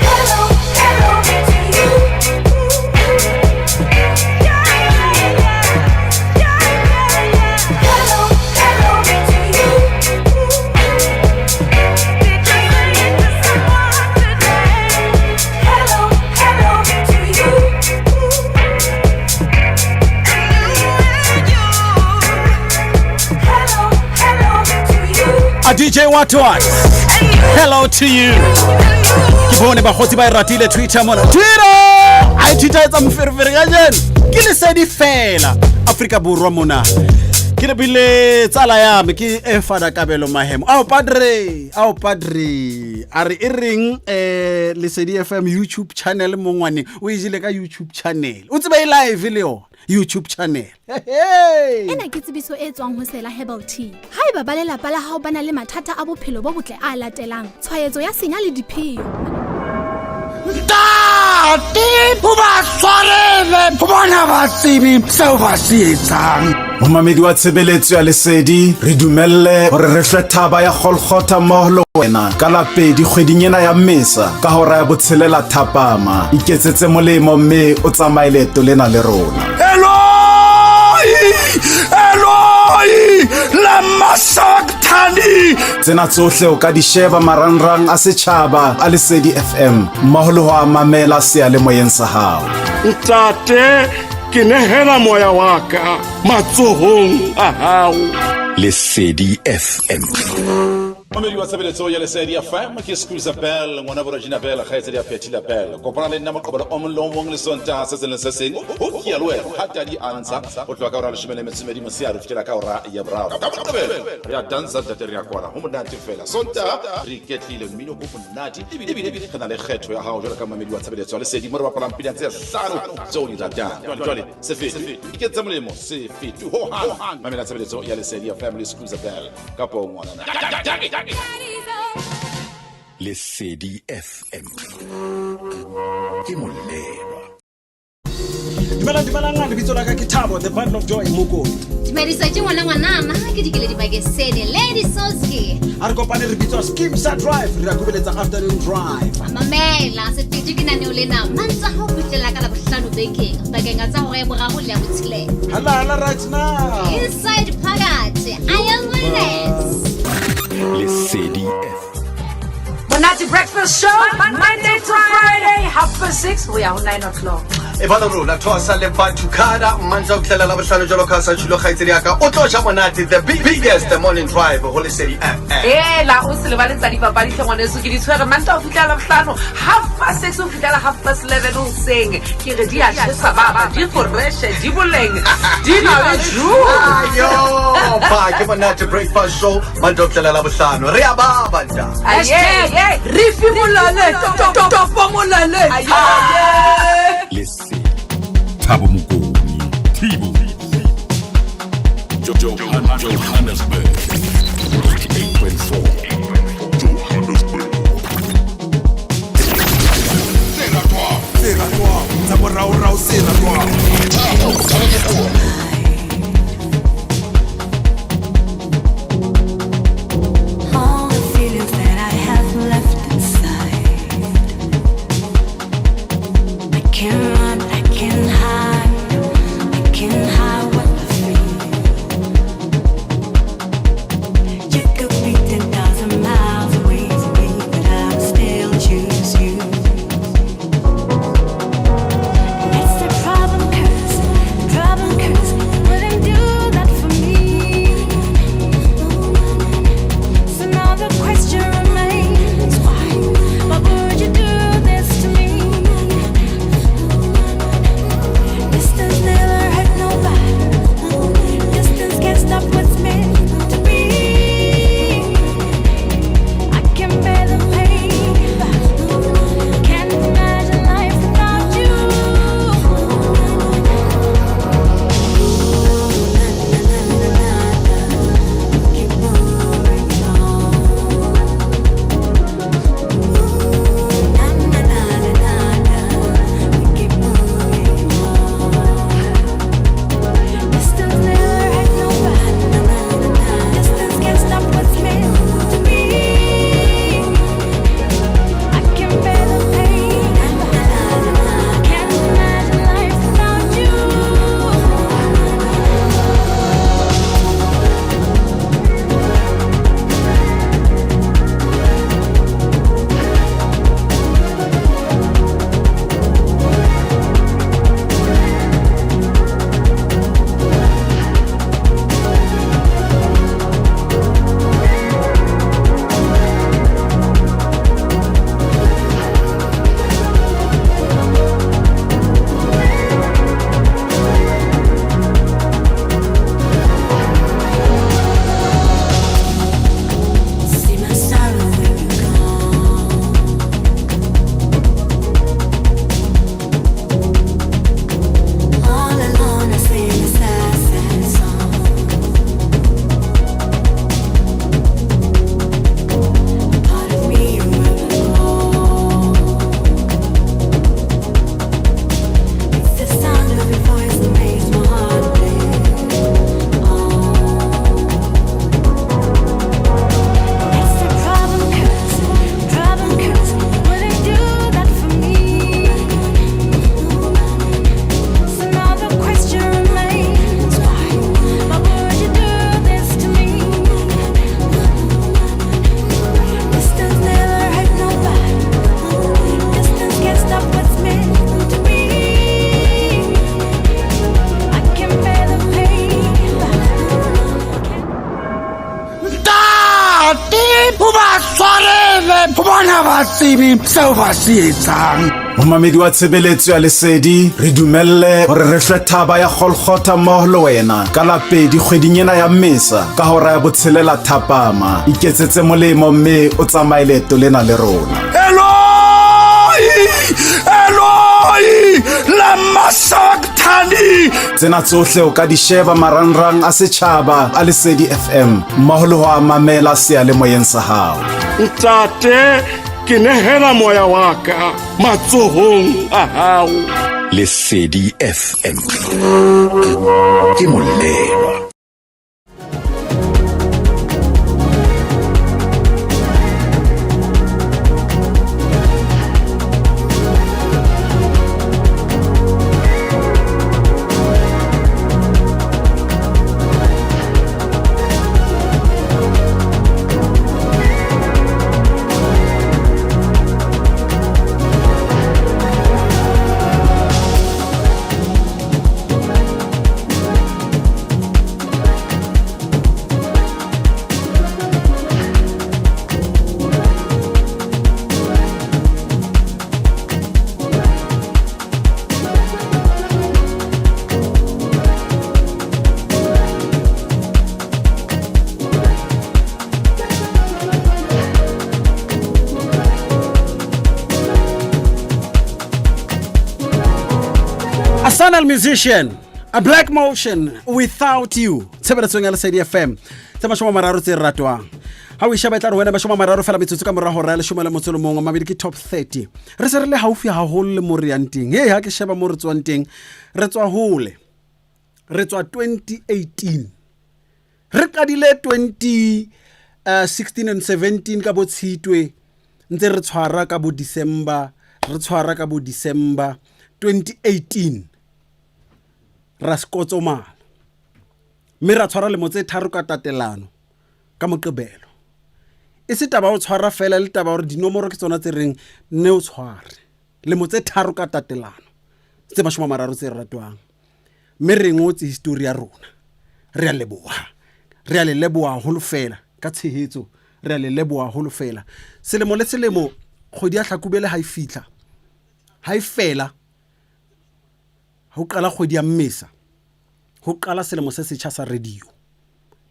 Hello, hello to you. Yeah, yeah, yeah, yeah. Hello, hello to you. Did you say it to someone today? Hello, hello to you. And you and you. Hello, hello to you. A DJ What What. Hello to you. Ke bone bakgotsi ba e ratile Twitter mona. Twitter! A e Twitter etsa moferefere kajeno. Ke lesedi fela. Afrika Borwa mona. Ke lebile tsala ya me ke e fada kabelo mahemo. Ao padre, ao padre. A re e reng Lesedi FM YouTube channel mo ngwaneng. O e jele ka YouTube channel. O tseba e live le yona YouTube channel. Hey. Ena ke tsebiso e tswang ho Sela Herbal Tea. Haeba ba lelapa la hao ba na le mathata a bophelo bo botle a latelang, tshwaetso ya senya le dipheo. Ntate, o ba tshwarele gobane ba tsebe seo ba se etsang. Momamedi wa tshebeletso ya Lesedi, re dumelle hore re hlwe thaba ya Golgotha mmoho le wena ka la pedi kgweding ena ya Mmesa ka hora ya botshelela thapama. Iketsetse molemo mme o tsamaye leeto lena le rona. Eloi, Eloi, lama sabachthani. Tsena tsohle o ka di sheba marangrang a setjhaba a Lesedi FM mmoho le ho a mamela seyalemoyeng sa hao. Ntate, ke nehela moya wa ka matsohong a hao. Lesedi FM. Mamedi wa tshebeletso ya Lesedi FM ke Scusa Bell, ngwana bo Regina Bell, kgaitsedi ya Phethila Bell. Kopana le nna moqobelo o mong le o mong le Sontaha se seng le se seng. Ho kia le wena ha tadi a ntsha ho tloha ka hora ya leshome le metso e mmedi motshehare ho fihlela ka hora ya boraro. Ka Moqebelo re a dansa ntate re a kwala ho monate fela. Sontaha re iketlile mmino o monate ebile re na le kgetho ya hao jwalo ka mamedi wa tshebeletso ya Lesedi mo re bapalang pina tse hlano tseo o di ratang. Jwale se fetwe, iketse molemo se fetwe ho hang. Mamela tshebeletso ya Lesedi FM le Scusa Bell kapo ngwanana. Lesedi FM ke molelwa. Dumelang, dumelang, lebitso la ka ke Thabo, the bundle of joy Mokone. Dumedisa ke ngwana ngwanana, ke dikele dibakesene, Lady Soski. A re kopane re bitswa Skeem Sa Drive, re a kubeletsa afternoon drive. Mamela, sefeto ke naneo lena, mantsa ha o fihlela ka la bohlano bekeng, bakeng tsa hora ya boraro le ya botshelela. Hala hala right now. Inside phakathi, I am witness. Lesedi FM. Monate Breakfast Show, Monday to Friday, 6:30 ho ya ho 9 o'clock. E bana rona thosa le Batukada mantswe a fihlela la bohlano jwalo ka sa tjhilo kgaitsedi ya ka o tlo ja monate the biggest morning drive ho Lesedi FM. Ela o se lebale tsa dipapadi hle ngwaneso ke di tshwere Mantaha ho fihlela la bohlano 6:30 ho fihlela 11:30 hoseng. Ke re di a tjhesa baba, di fresh, di boleng, di na le juice. Ayo, ba ke monate breakfast show Mantaha ho fihlela la bohlano. Re a baba nta. Hashtag re fimolale, topo molale. Lesedi. Thabo Mokone, Thibo. Johannesburg. 88.4. Johannesburg. Tse ratwang, tse ratwang, tsa moraorao tse ratwang. Thabo, Thabo Mokone. All the feelings that I have left inside, I can't run, I can't hide, I can't hide what I feel. ba tsebe seo ba se etsang. Momamedi wa tshebeletso ya Lesedi, re dumelle hore re hlwe thaba ya Golgotha mmoho le wena ka la pedi kgweding ena ya Mmesa ka hora ya botshelela thapama. Iketsetse molemo mme o tsamaye leeto lena le rona. Eloi! Eloi! Lama sabachthani! Tsena tsohle o ka di sheba marangrang a setjhaba a Lesedi FM mmoho le ho a mamela seyalemoyeng sa hao. Ntate, ke nehela moya wa ka matsohong a hao. Lesedi FM ke molelwa. A sonal musician, a black motion without you. Tshebeletsong ya Lesedi FM. Tse 30 tse ratwang. Ha o e sheba e tla re wena 30 fela metsotso ka mora hora ya leshome le motso le mongwe mabedi ke top 30. Re se re le haufi haholo le mo re yang teng. Hey, ha ke sheba mo re tswang teng, re tswa hole. Re tswa 2018. Re qadile 2016 and 17 ka bo Tshitwe ntse re tshwara ka bo December, re tshwara ka bo December 2018 ra sekotsomala mme ra tshwara lemo tse tharo ka tatelano ka Moqebelo. E se taba o tshwara fela le taba hore dinomoro ke tsona tse reng ne o tshware lemo tse tharo ka tatelano tse 30 tse ratwang mme re ngotse history ya rona. Re a leboha, re a le leboha haholo fela ka tshehetso, re a le leboha haholo fela. Selemo le selemo kgwedi ya Hlakubele ha e fihla, ha e fela ho qala kgwedi ya Mmesa, ho qala selemo se setjha sa radio,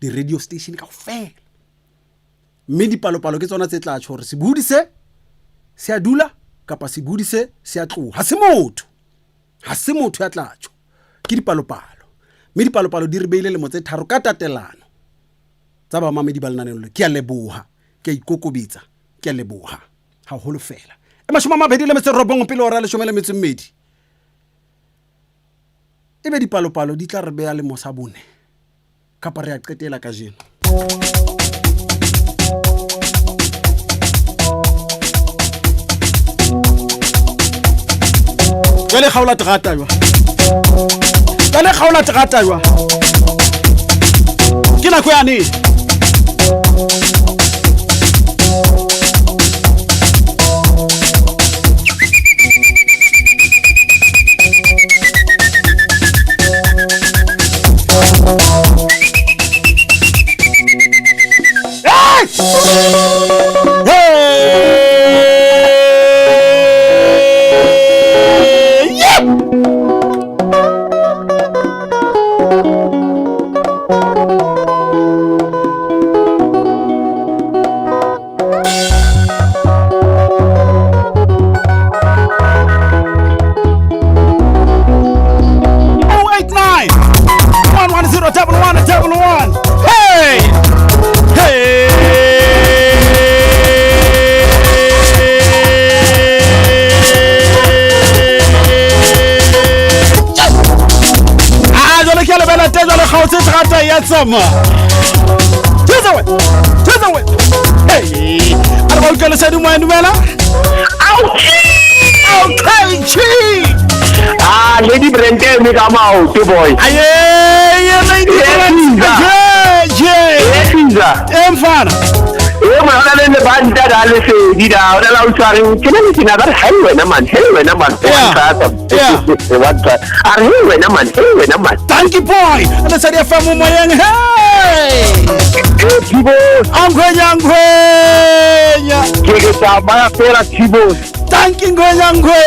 di-radio station kaofela. Mme dipalopalo ke tsona tse tla tjho hore sebohodi se se a dula kapa sebohodi se se a tloha. Ha se motho, ha se motho ya tla tjho, ke dipalopalo. Mme dipalopalo di re beile lemo tse tharo ka tatelano tsa bamamedi ba lenaneo le. Ke a leboha, ke a ikokobetsa, ke a leboha haholo fela. E 29 pele hora ya 12. Ebe dipalopalo di tla re beha lemo sa bone kapa re a qetela kajeno? Jwale kgaola terata jwa. Jwale kgaola terata jwa. Ke nako yane. Hey! Yeah! 089 110 11 11. Hey! Hey! Ah, jwale ke a lebela te jwale kgaotse terata ya tsamaya. Thetsa we! Thetsa we! Hey! A re ba utlwe lesedi moya dumela? Okay, chi! Ah, Lady Brent eme ka maoto boy. Aye, Lady Brent. Aye, ye. Eh mfana. Eh mo hona le lebanta da lesedi da, ona la utsware ke le ke na ba re hey wena man, hey wena man. Yeah. Wa tla. A re hey wena man, hey wena man. Thank you boy. Lesedi FM moyeng. Hey! Hey, Angwenya angwenya. Ke Ke re tsamaya fela Tibos. Thank you Ngwenya Ngwe.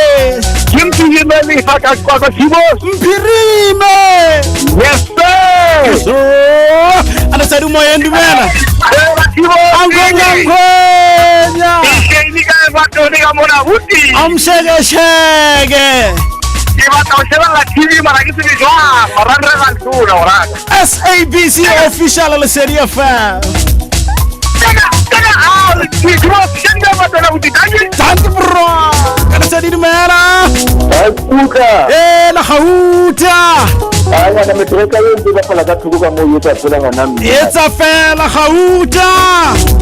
Ke Mphirime lefa ka Qwaqwa Tibos. Mphirime. Yes sir. A Lesedi moyeng dumela. Angwenya Ngwenya. Amshekesheke. Ke batla ho shebella TV mara ke tsebe jwang. Marangrang a ntona o rata. SABC official Lesedi FM. Thank bro. Ka Lesedi dumela. Kuka. Eh la gauta. Ai ngwana metreka e ntse bapala ka thoko ka moo e etsa fela ngwana mme. Etsa fela gauta.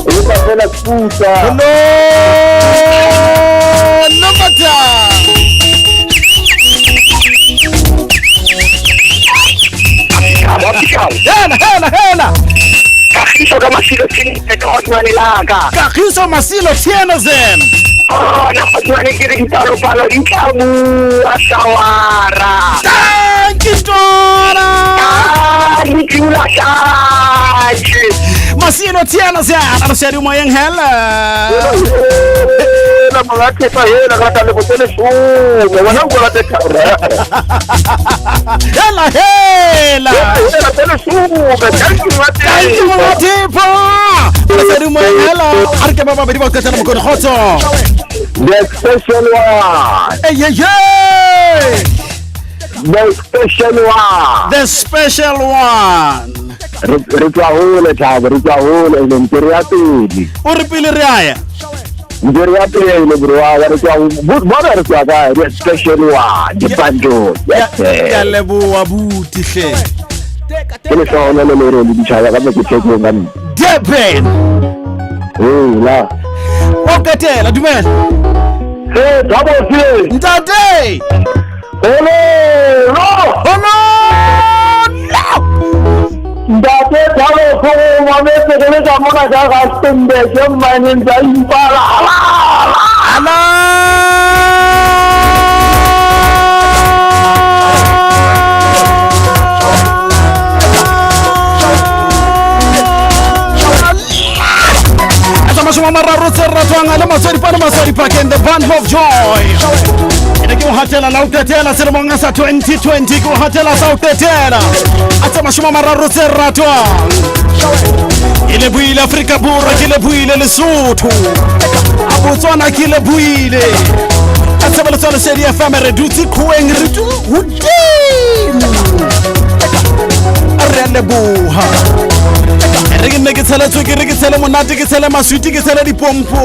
Etsa fela kuka. Hello. Lobata. Hela hela hela. Kagiso ka Masilo Tshene ka Otmane la ka. Kagiso Masilo Tshene zen. Oh, na Otmane ke re dipalopalo di tla bua shawara. Thank you Dora. Thank you la shaje. Masilo Tshene zen. A Lesedi moyeng hela. La monga thepa hela ka tla le botsele šome. Wena o la teka. Hela hela. Hela tsele šome. Thank you Thank you Mothepa. Lesedi moyeng hela. A re ke ba babedi ba qetela mokone kgotso. The special one. Hey, hey, hey. The special one. The special one. Re tswa hole Thabo, re tswa hole ntse re ya pele. O re pele re a ya. Ntse re ya pele bro wa re tswa bona re tswa kae? The special one. The banjo. Yes. Ke a leboha buti hle. Ke lehlohonolo le re le ditjhaba ka mo ke thekong ka nna. Durban. Ee la. O qetela dumela. Hey, Thabo se. Ntate. Hello. Hello. Ntate Thabo ko mametse ke le ka mona ka Rustenburg ke mmaneng tsa Impala. Ala. Mashoma mararo tse ratwang le Maswadi Palo Maswadi Park and the Band of Joy. Ene ke o hatela la o qetela selemong sa 2020 ke o hatela sa o qetela. A tsa mashoma mararo tse ratwang. E le buile Afrika Borwa ke le buile Lesotho. A Botswana ke le buile. A tshebeletso ya Lesedi FM re dutse qhoweng re tu hodimo. Re a leboha. Re ke nne ke tshele tswekere ke tshele monate ke tshele maswiti ke tshele dipompo.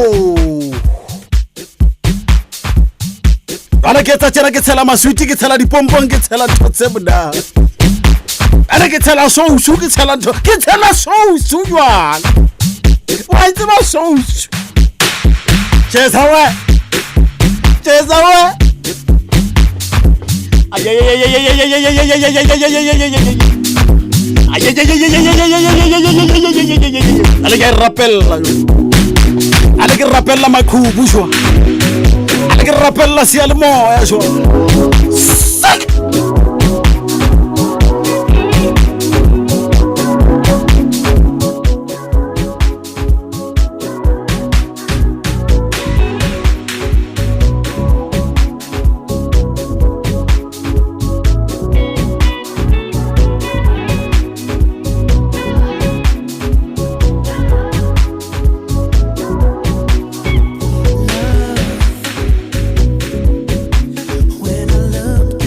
Bana ke etsa tjena ke tshela maswiti ke tshela dipompong ke tshela ntho tse monate. Bana ke tshela sousu ke tshela ntho ke tshela sousu jwale. Wa itseba sousu. Tjesa we. Tjesa we. Ay ay ay ay ay ay ay ay ay ay ay ay ay ay ay. Ay ay ay ay ay ay ay ay ay ay ay ay ay. Ale ke rapella. Ale ke rapella maqhubu jwa. Ale ke rapella seyalemoya jwa. Sak. When I look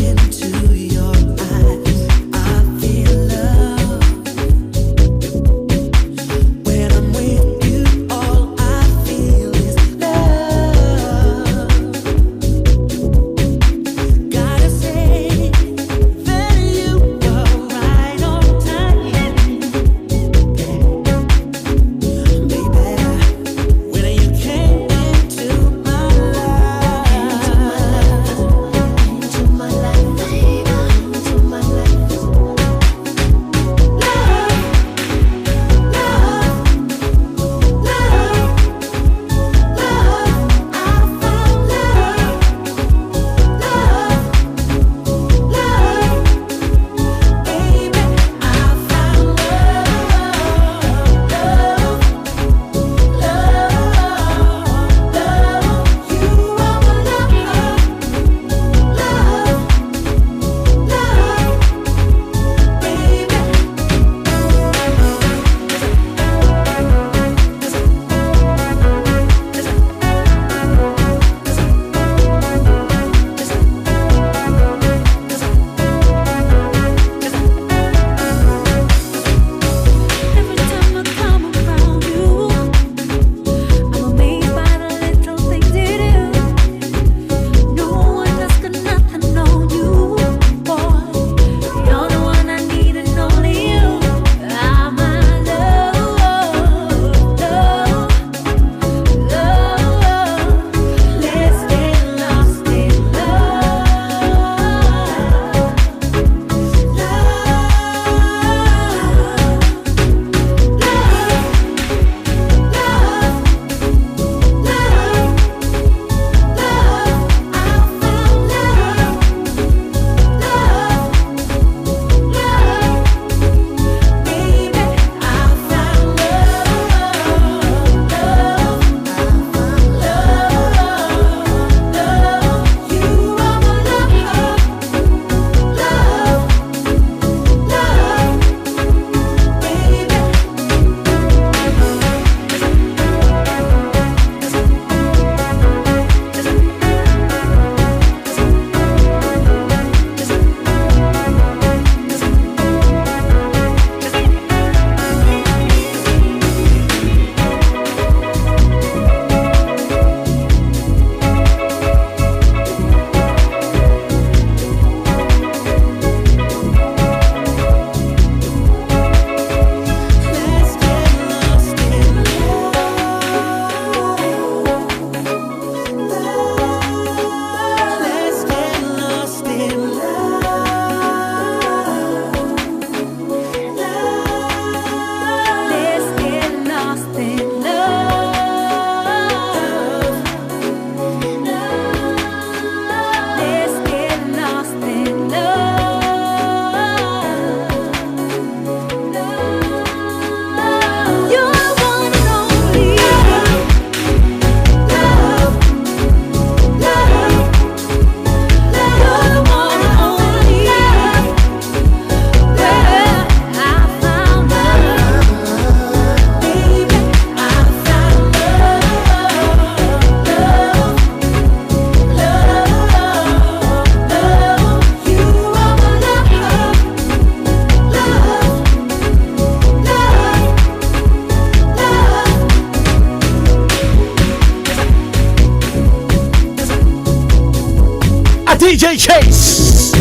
DJ Chase,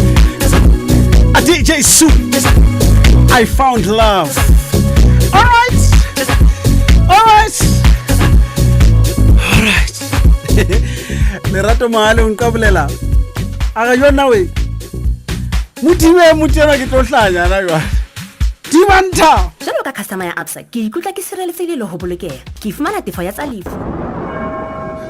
a DJ Sue, I found love. All right, all right, all right. Lerato Mohale o nka bolela a ga jona we modime motena ke tlo hlanya na jwale dimantha. Jwalo ka customer ya Absa, ke ikutlwa ke sireletsehile le ho bolokeha. Ke fumana tefo ya tsa lefu.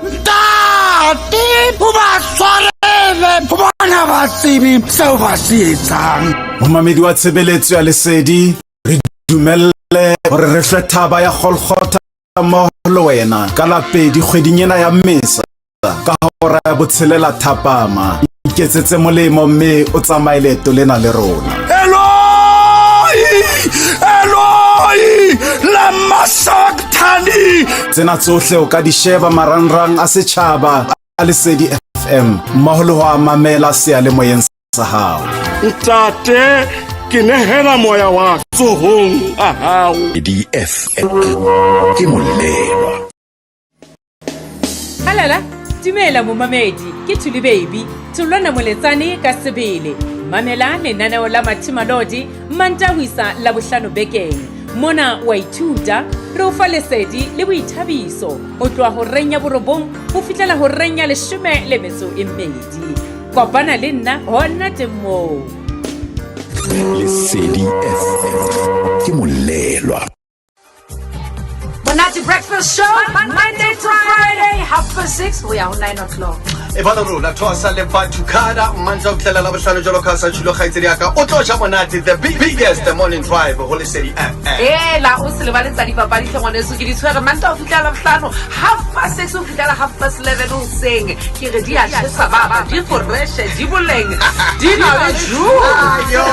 Ntate, o ba tshwarele gobane ga ba tsebe seo ba se etsang. Momamedi wa tshebeletso ya Lesedi, re dumelle hore re hlwe thaba ya Golgotha mmoho le wena ka la pedi kgweding ena ya Mmesa ka hora ya botshelela thapama. Iketsetse molemo mme o tsamaye leeto lena le rona. Eloi! Eloi! Lama sabachthani! Tsena tsohle o ka di sheba marangrang a setjhaba a Lesedi FM mmoho le ho a mamela seyalemoyeng sa hao. Ntate, ke nehela moya wa tsohong a hao. DFM ke molelwa. Halala, dumela momamedi, ke Thuli Baby, Tholwana Moletsane ka sebele. Mamela lenaneo la Mathimalodi Mantaha ho isa Labohlano bekeng. Mona o a ithuta, re o fa lesedi le boithabiso ho tloha horeng ya borobong ho fihlela horeng ya leshome le metso e mmedi. Kopana le nna hona teng moo. Lesedi FM ke molelwa. Monate Breakfast Show, Monday to Friday, 6:30 ho ya ho 9 o'clock. E ba le rona thoasa le bathukada mantswe a fihlela la bohlano jalo ka sa tšhilo kgaitsedi ya ka o tlo ja monate the big, biggest morning drive ho Lesedi FM. Ela o se lebale tsa dipapadi tlhe ngwaneso, ke di tshwere Mantaha ho fihlela Labohlano, 6:30 ho fihlela 11:30 hoseng. Ke re di a tjhesa baba, di foreshe, di boleng, di na le juice. Ayo,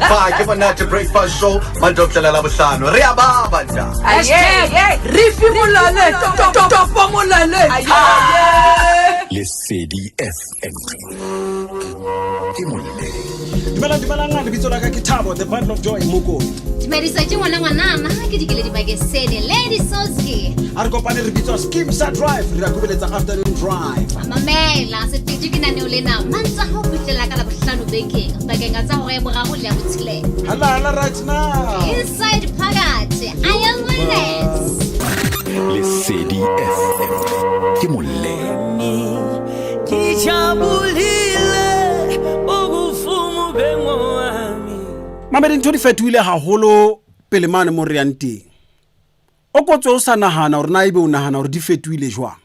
ba ke monate breakfast show Mantaha ho fihlela Labohlano re a baba nta. Hashtag re fimolale topo molale. Lesedi FM ke molelwa. Dumelang, dumelang, lebitso la ka ke Thabo, the bundle of joy, Mokone. Dumedisa ke ngwana ngwanana, ke dikeledi bakesene, Lady Soski. A re kopane re bitswa Skeem Sa Drive, re ya kobeletsa afternoon drive. Mamela, seteji ke naneo lena, Mantaha ho fihlela ka Labohlano bekeng, pakeng tsa hora ya boraro le ya botshelela. Hala hala right now. Inside phakathi, I am witness. Lesedi FM ke molelwa. Ngijabulile ukufuma ube ngowami. Mamedi, ntho di fetohile haholo pele mane mo re yang teng. O kotswe o sa nahana hore na ebe o nahana hore di fetohile jwang.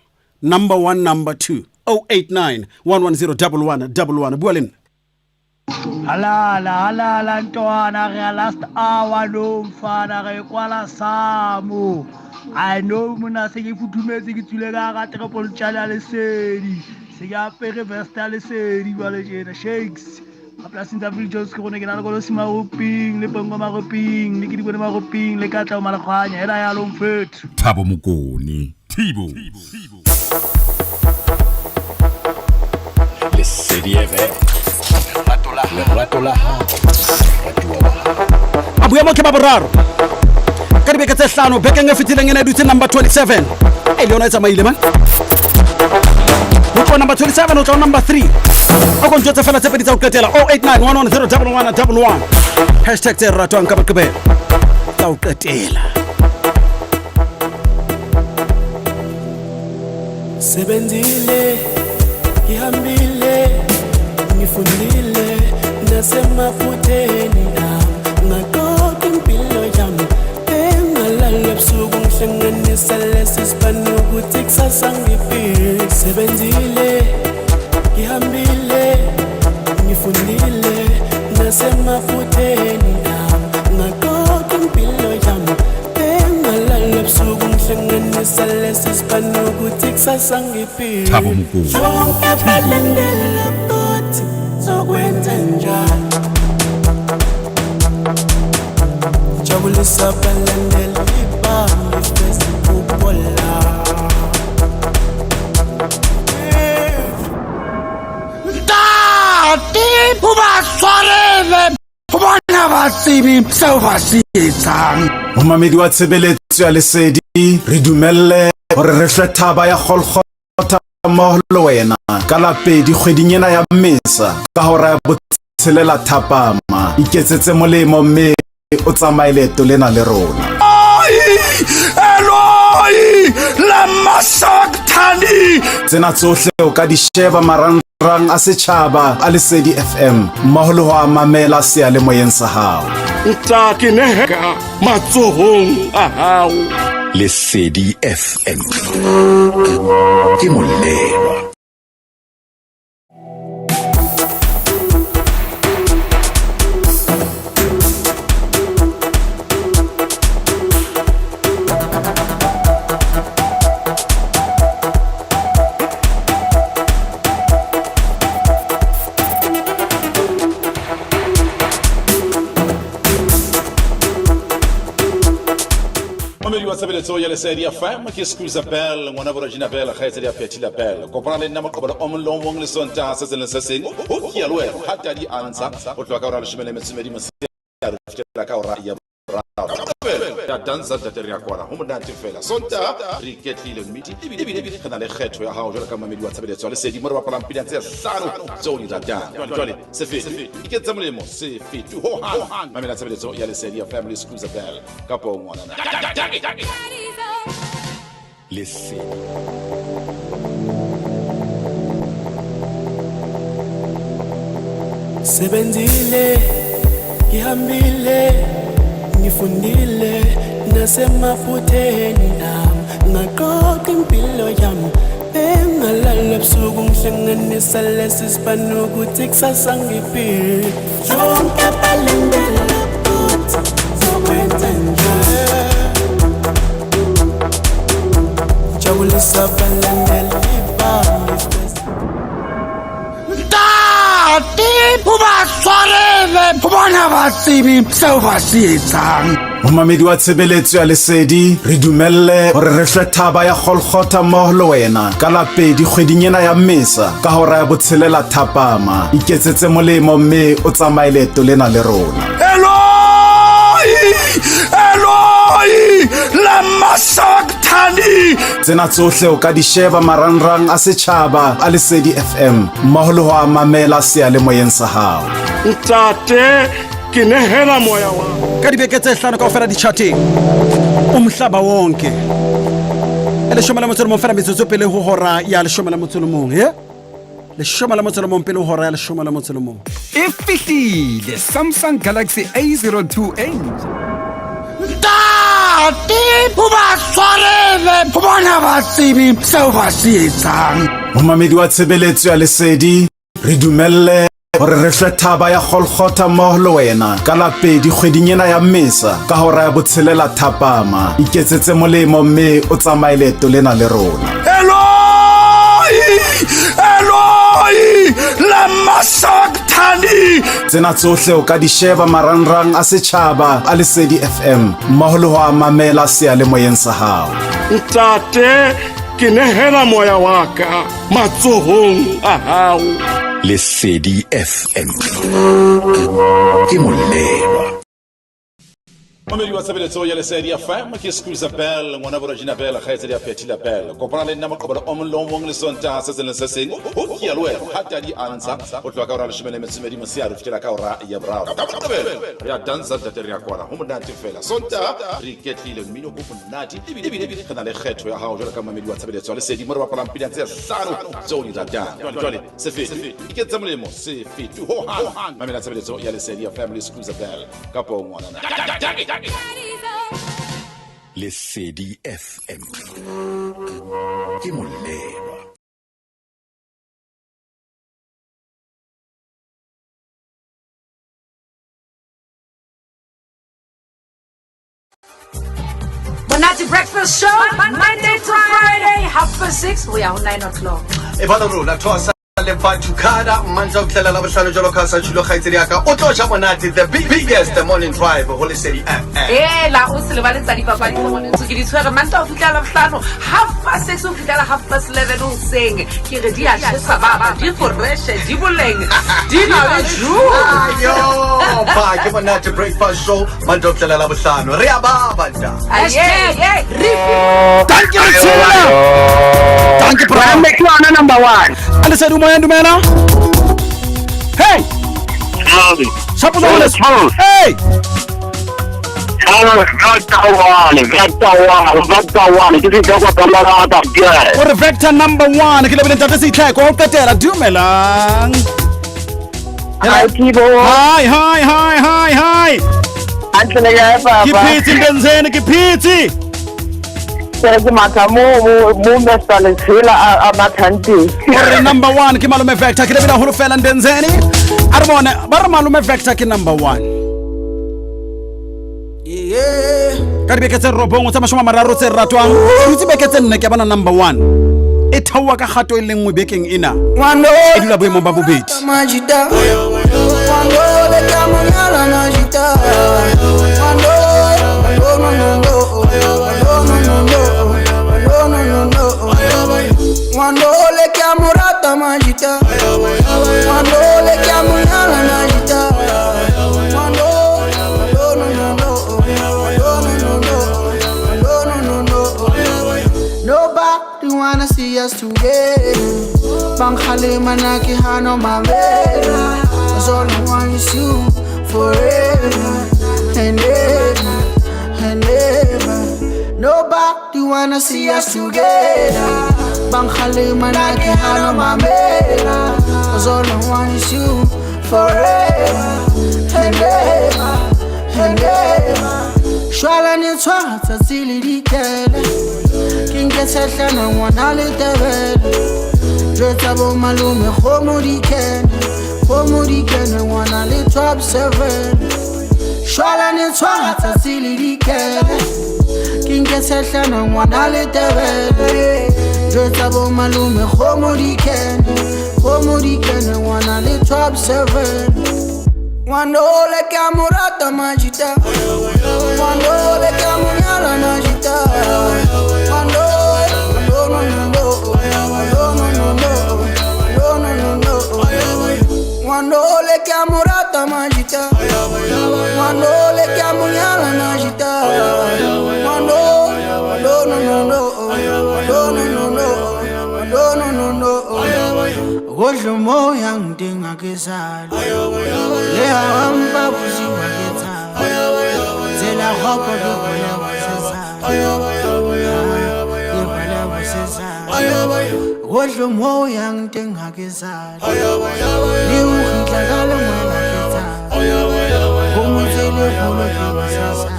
Number 1, number 2, 089 110 11 11. Bua le nna. Halala halala ntwana re ya last hour no mfana re kwala samo. I know mona se ke futhumetse ke tswile ka ga triple tjale ya Lesedi. Se ke apere vest ya Lesedi jwale tjena shakes. Mapolasing tsa Viljoens ke gone ke na le kolosi maroping le pongo maroping le ke dikone maroping le katlao malekgwanya hela yalo mfethu. Thabo Mokone, Thibo. Lesedi FM. Lerato la hao, moratuwa wa hao. A boemo ke ba boraro ka dibeke tse hlano bekeng e fetileng ena e dutse number 27 e le yona e tsamaile man ho tloha number 27 ho tla ho number 3 o ko ntjwetse fela tse pedi tsa ho qetela 089 110 11 11 hashtag tse ratwang ka Moqebelo tsa ho qetela. Sebenzile, ngihambile, ngifundile nasemaphutheni ami, ngaqoqa impilo yami engalala ebusuku ngihlanganisa lesi sibani ukuthi kusasa ngiphile. Sebenzile, ngihambile, ngifundile nasemaphutheni ami, ngaqoqa impilo yami engalala ebusuku ngihlanganisa lesi sibani ukuthi kusasa ngiphile. Thabo Mokone. Sonke balindele futhi sokwenza njani? Jabulisa balandeli bami Facebook la. Ntate, o ba tshwarele gobane ga ba tsebe seo ba se etsang. Momamedi wa tshebeletso ya Lesedi, re dumelle hore re hlwe thaba ya Golgotha. mmoho le wena ka la 2 kgweding ena ya Mmesa ka hora ya 6 thapama. Iketsetse molemo mme o tsamaye leeto lena le rona. Eloi lama sabachthani. Tsena tsohle o ka di sheba marangrang a setjhaba a Lesedi FM mmoho le ho a mamela seyalemoyeng sa hao. Ntate nehela matsohong a hao. Lesedi FM ke molelwa. Momedi wa tshebeletso ya Lesedi FM ke Squeezer Bell, ngwana bo Regina Bell, kgaitsedi ya Phethila Bell. Kopana le nna Moqebelo o mong le o mong le Sontaha se seng le se seng ho Ke a le wena ha tadi a ntsha ho tloha ka hora ya 12 motshehare ho fihlela ka hora ya 3. Ya dansa ntate re ya kwana ho monate fela. Sontaha re iketlile mme ebile re na le kgetho ya hao jwalo ka momedi wa tshebeletso ya Lesedi mo re bapalang pina tse hlano tseo di ratang. Jwale se fete, iketse molemo, se fete hohang. Mamela tshebeletso ya Lesedi FM le Squeezer Bell kapo ngwanana. Lesedi. Sebenzile, ngihambile, ngifundile nasemaphutheni ami, ngaqoqa impilo yami, bengalala ebusuku ngihlanganisa lesi sibani ukuthi kusasa ngiphile. Sonke balindele futhi zokwenza njani? Jabulisa abalandeli bami. Ntate o ba tshwarele bona ba tsebe seo ba se etsang. Momamedi wa tshebeletso ya Lesedi, re dumelle hore re hlwe thaba ya Golgotha mmoho le wena ka la 2 kgweding ena ya Mmesa ka hora ya 6 thapama. Iketsetse molemo mme o tsamaye leeto lena le rona. Eloi, Eloi, lama sabachthani. Tsena tsohle o ka di sheba marangrang a setjhaba a Lesedi FM mmoho le ho a mamela seyalemoyeng sa hao. Ntate ke nehela moya wa ka dibeke tse hlano kaofela ditjhateng umhlaba wonke. E 11 fela metsotso pele ho hora ya 11, ye 11 pele ho hora ya 11. E fihlile Samsung Galaxy A02 e ntjha. Ntate o ba tshwarele bona ba tsebe seo ba se etsang. Momamedi wa tshebeletso ya Lesedi, re dumelle hore re hlwe thaba ya Golgotha mmoho le wena ka la 2 kgweding ena ya Mmesa ka hora ya 6 thapama. Iketsetse molemo mme o tsamaye leeto lena le rona. Eloi, Eloi, lama sabachthani. Tsena tsohle o ka di sheba marangrang a setjhaba a Lesedi FM mmoho le ho a mamela seyalemoyeng sa hao. Ntate ke nehela moya wa ka matsohong a hao. Lesedi FM ke molelwa. Momedi wa tshebeletso ya Lesedi FM ke Squeezer Bell, ngwana bo Regina Bell, kgaitsedi ya Phethila Bell. Kopana le nna Moqebelo o mong le o mong le Sontaha se seng le se seng ho Ke a le wena ha tadi a ntsha ho tloha ka hora ya 12 motshehare ho fihlela ka hora ya 3. Ka Moqebelo re ya dansa ntate re ya kwana ho monate fela. Sontaha re iketlile mmino o monate ebile re na le kgetho ya hao jwalo ka momedi wa tshebeletso ya Lesedi mo re bapalang pina tse hlano tseo di ratang. Jwale se fete, iketse molemo, se fete hohang. Mamela tshebeletso ya Lesedi FM le Squeezer Bell kapo ngwanana. Lesedi FM ke molelwa. Monate Breakfast Show, Monday to Friday, 6:30 ho ya ho 9 o'clock. E bala rona thosa Le Batucada Mantswe a fihlela Labohlano jwalo ka sa tjhilo kgaitsedi ya ka o tlo ja monate the big, biggest morning drive ho Lesedi FM. Ela o se lebale tsa dipapadi tsa ngwaneso ke di tshwere Mantaha ho fihlela Labohlano half past six ho fihlela half past eleven hoseng ke re di a tjhesa baba di foreshe di boleng di na le juice. Ayo, ba ke monate breakfast show Mantaha ho fihlela Labohlano re a baba nta. Aye, Thank you Letshela. Thank you bro. Ke yona number 1. Alesedi moya dumela. Hey. Shapo za ngwaneso. Hey. O re vector number 1 ke lebile ntate Seitlheko ho qetela dumelang. Hi Kibo. Hi hi hi hi hi. Hantle le kae papa? Ke phetse Ntenzeni ke phetse. Ke re ke matha mo mo mo Mr. Letshela a a mathang teng. O re number 1 ke malome vector ke lebile haholo fela Ntenzeni. A re bone ba re malome vector ke number 1. Ka dibeke tse robongwe tsa 30 tse ratwang dutse beke tse nne ke bona number 1 e theoha ka kgato e le nngwe bekeng ena e dula boemong ba bobedi. Majita. Wando le kamunyala majita. Wando, wando no no no, wando no no no, wando no no no. Wando le kamurata majita. Wando le kamunyala majita. Wando, wando no no no, wando no no no, wando no no no. Nobody wanna see us together. Banghale manaki hano mavela. Cause all I want is you forever and ever and ever. Nobody wanna see us together. Banghale manaki hano mavela. Cause all I want is you forever and ever and ever. Shwala ne tshwara tsatsi le dikele. Ke nke tshehlana ngwana le tebele. Jwetsa bo malome kgomo di kene. Kgomo di kene ngwana le top 7. Shwala ne tshwara tsatsi le dikele. Ke nke tshehlana ngwana le tebele. Jwetsa bo malome kgomo di kene. Kgomo di kene ngwana le top 7. Wando le kamurata majita. Wando le kamunyala majita. Wando, wando no no no, wando no no no, wando no no no. Wando le kamurata majita. Wando le kamunyala majita. Wando, wando no no no, wando no no no, wando no no no. Godlo moya ngidinga kezalo. Le hamba buziwa ngethando. Tsela hopo ke bona basesana. Ke bona basesana. Godlo moya ngidinga kezalo. Le ukgitla ka lengwela ke thando. Go motsele kgolo ke basesana.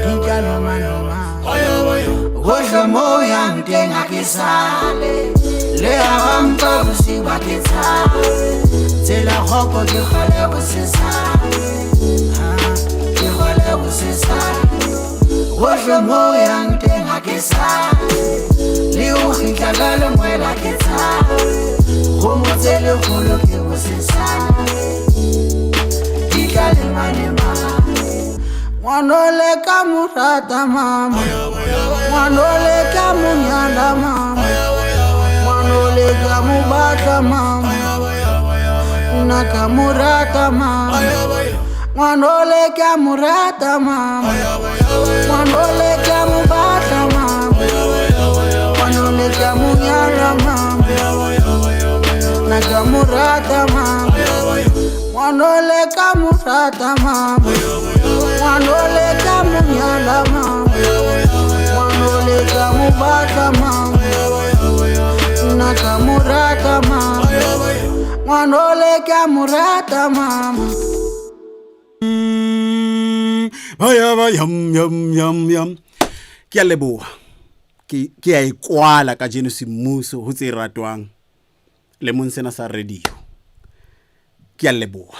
Di tla loma loma. Godlo moya ngidinga kezalo. Le hamba buziwa ngethando. Tsela hopo ke kgole bosesane. Ke kgole bosesane. Gohle mo yang teng ha ke sale. Le o kgitla ka lengwela ke tshabe. Kgomo tse lekgolo ke bosesane. Di tla lema-lema. Ngwano le ka mo rata mama. Ngwano le ka mo nyala mama. Ngwano le ka mo batla mama. Nna ka mo rata mama. Ngwano le ka mo rata mama. Ngwano le ka mo batla mama. Ngwano le ka mo nyala mama. Nna ka mo rata mama. Ngwano le ka mo rata mama. Ngwano le ka mo nyala mama. Ngwano le ka mo batla mama. Nna ka mo rata mama. Ngwano le ka mo rata mama. Ba ba yum yum yum yum. Ke a leboha. Ke a e kwala kajeno semmuso ho tse ratwang lemong sena sa radio. Ke a leboha.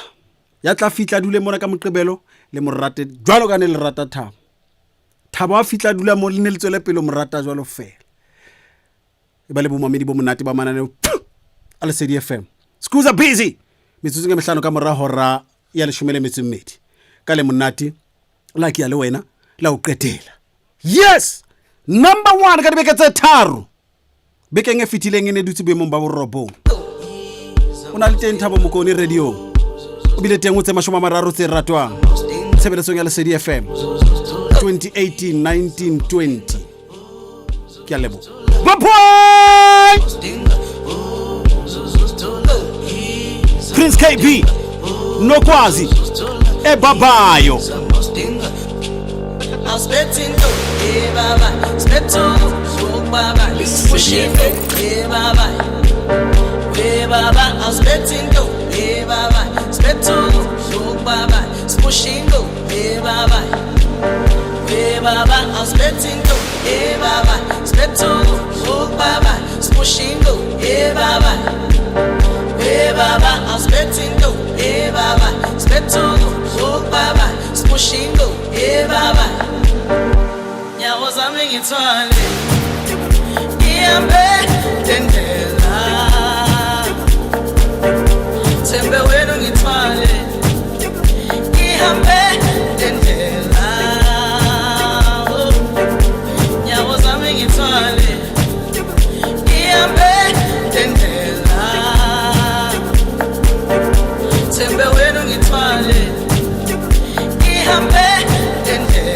Ya tla fihla dule mona ka Moqebelo le mo rate jwalo ka ne le rata Thabo. Thabo a fihla dula mo le ne le tswele pele mo rata jwalo fela. E ba le bomamedi bo monate ba mananeo a Lesedi FM. Scusa busy metsotsong e mehlano ka mora hora ya leshome le metso e mmedi ka le monate la ke ya le wena la o qetela. Yes, number one ka dibeke tse tharo bekeng e fetileng e ne dutse boemong ba borobong. O na le teng Thabo Mokone radiong, o bile teng o tse 30 tse ratwang tshebeletsong ya Lesedi FM 2018 19 20. Ke a leboha. Bye-bye! Prince KB Nokwazi ebabayo. Nyawo zami ngithwale ngihambe lendlela thembe wena ngithwale ngihambe lendlela nyawo zami ngithwale ngihambe lendlela thembe wena ngithwale ngihambe lendlela.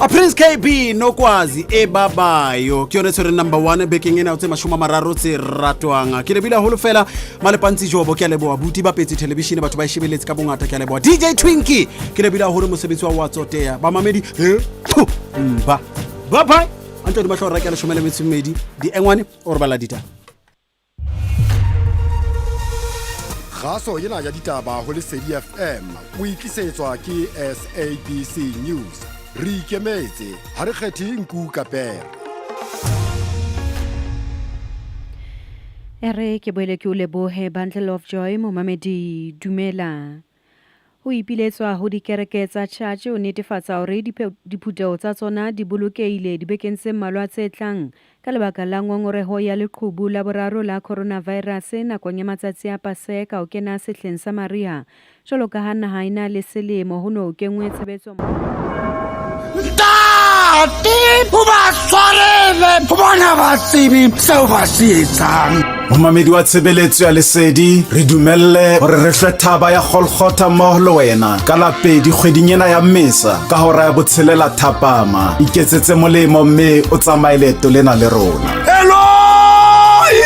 Prince KB Nokwazi ebabayo ke yone tshwere number 1 bekeng ena o tse 30 tse ratwang. Ke lebile haholo fela Malepantsi Jobo, ke a leboha buti ba petse television batho ba e shebeletse ka bongata, ke a leboha DJ Twinkie, ke lebile haholo mosebetsi wa tsoteya ba mamedi mba. Bye bye. Antlo di mahlo ra ke a 12 di engwane o re bala ditaba. Kgaso ena ya ditaba ho Lesedi FM o itlisetswa ke SABC News. Re ikemetse, ha re kgethe nku ka pere. E re ke boele ke o lebohe Bundle of Joy momamedi dumela. Ho ipiletswa ho dikereke tsa church ho netefatsa hore diphutheho tsa tsona di bolokehile dibekeng tse mmalwa tse tlang ka lebaka la ngongoreho ya leqhubu la boraro la coronavirus nakong ya matsatsi a Paseka ho kena sehleng sa mariha. Jwalo ka ha naha e na le selemo ho no kenngwe tshebetso. Ntate, o ba tshwarele, hobane ha ba tsebe seo ba se etsang. Momamedi wa tshebeletso ya Lesedi, re dumelle hore re hlwe thaba ya Golgotha mmoho le wena ka la pedi kgweding ena ya Mmesa ka hora ya botshelela thapama. Iketsetse molemo mme o tsamaye leeto lena le rona. Eloi!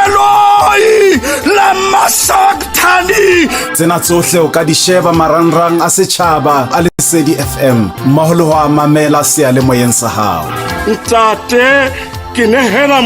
Eloi! Lama sabachthani! Tsena tsohle o ka di sheba marangrang a setjhaba a Lesedi FM mmoho le ho a mamela seyalemoyeng sa hao. Ntate, ke nehela.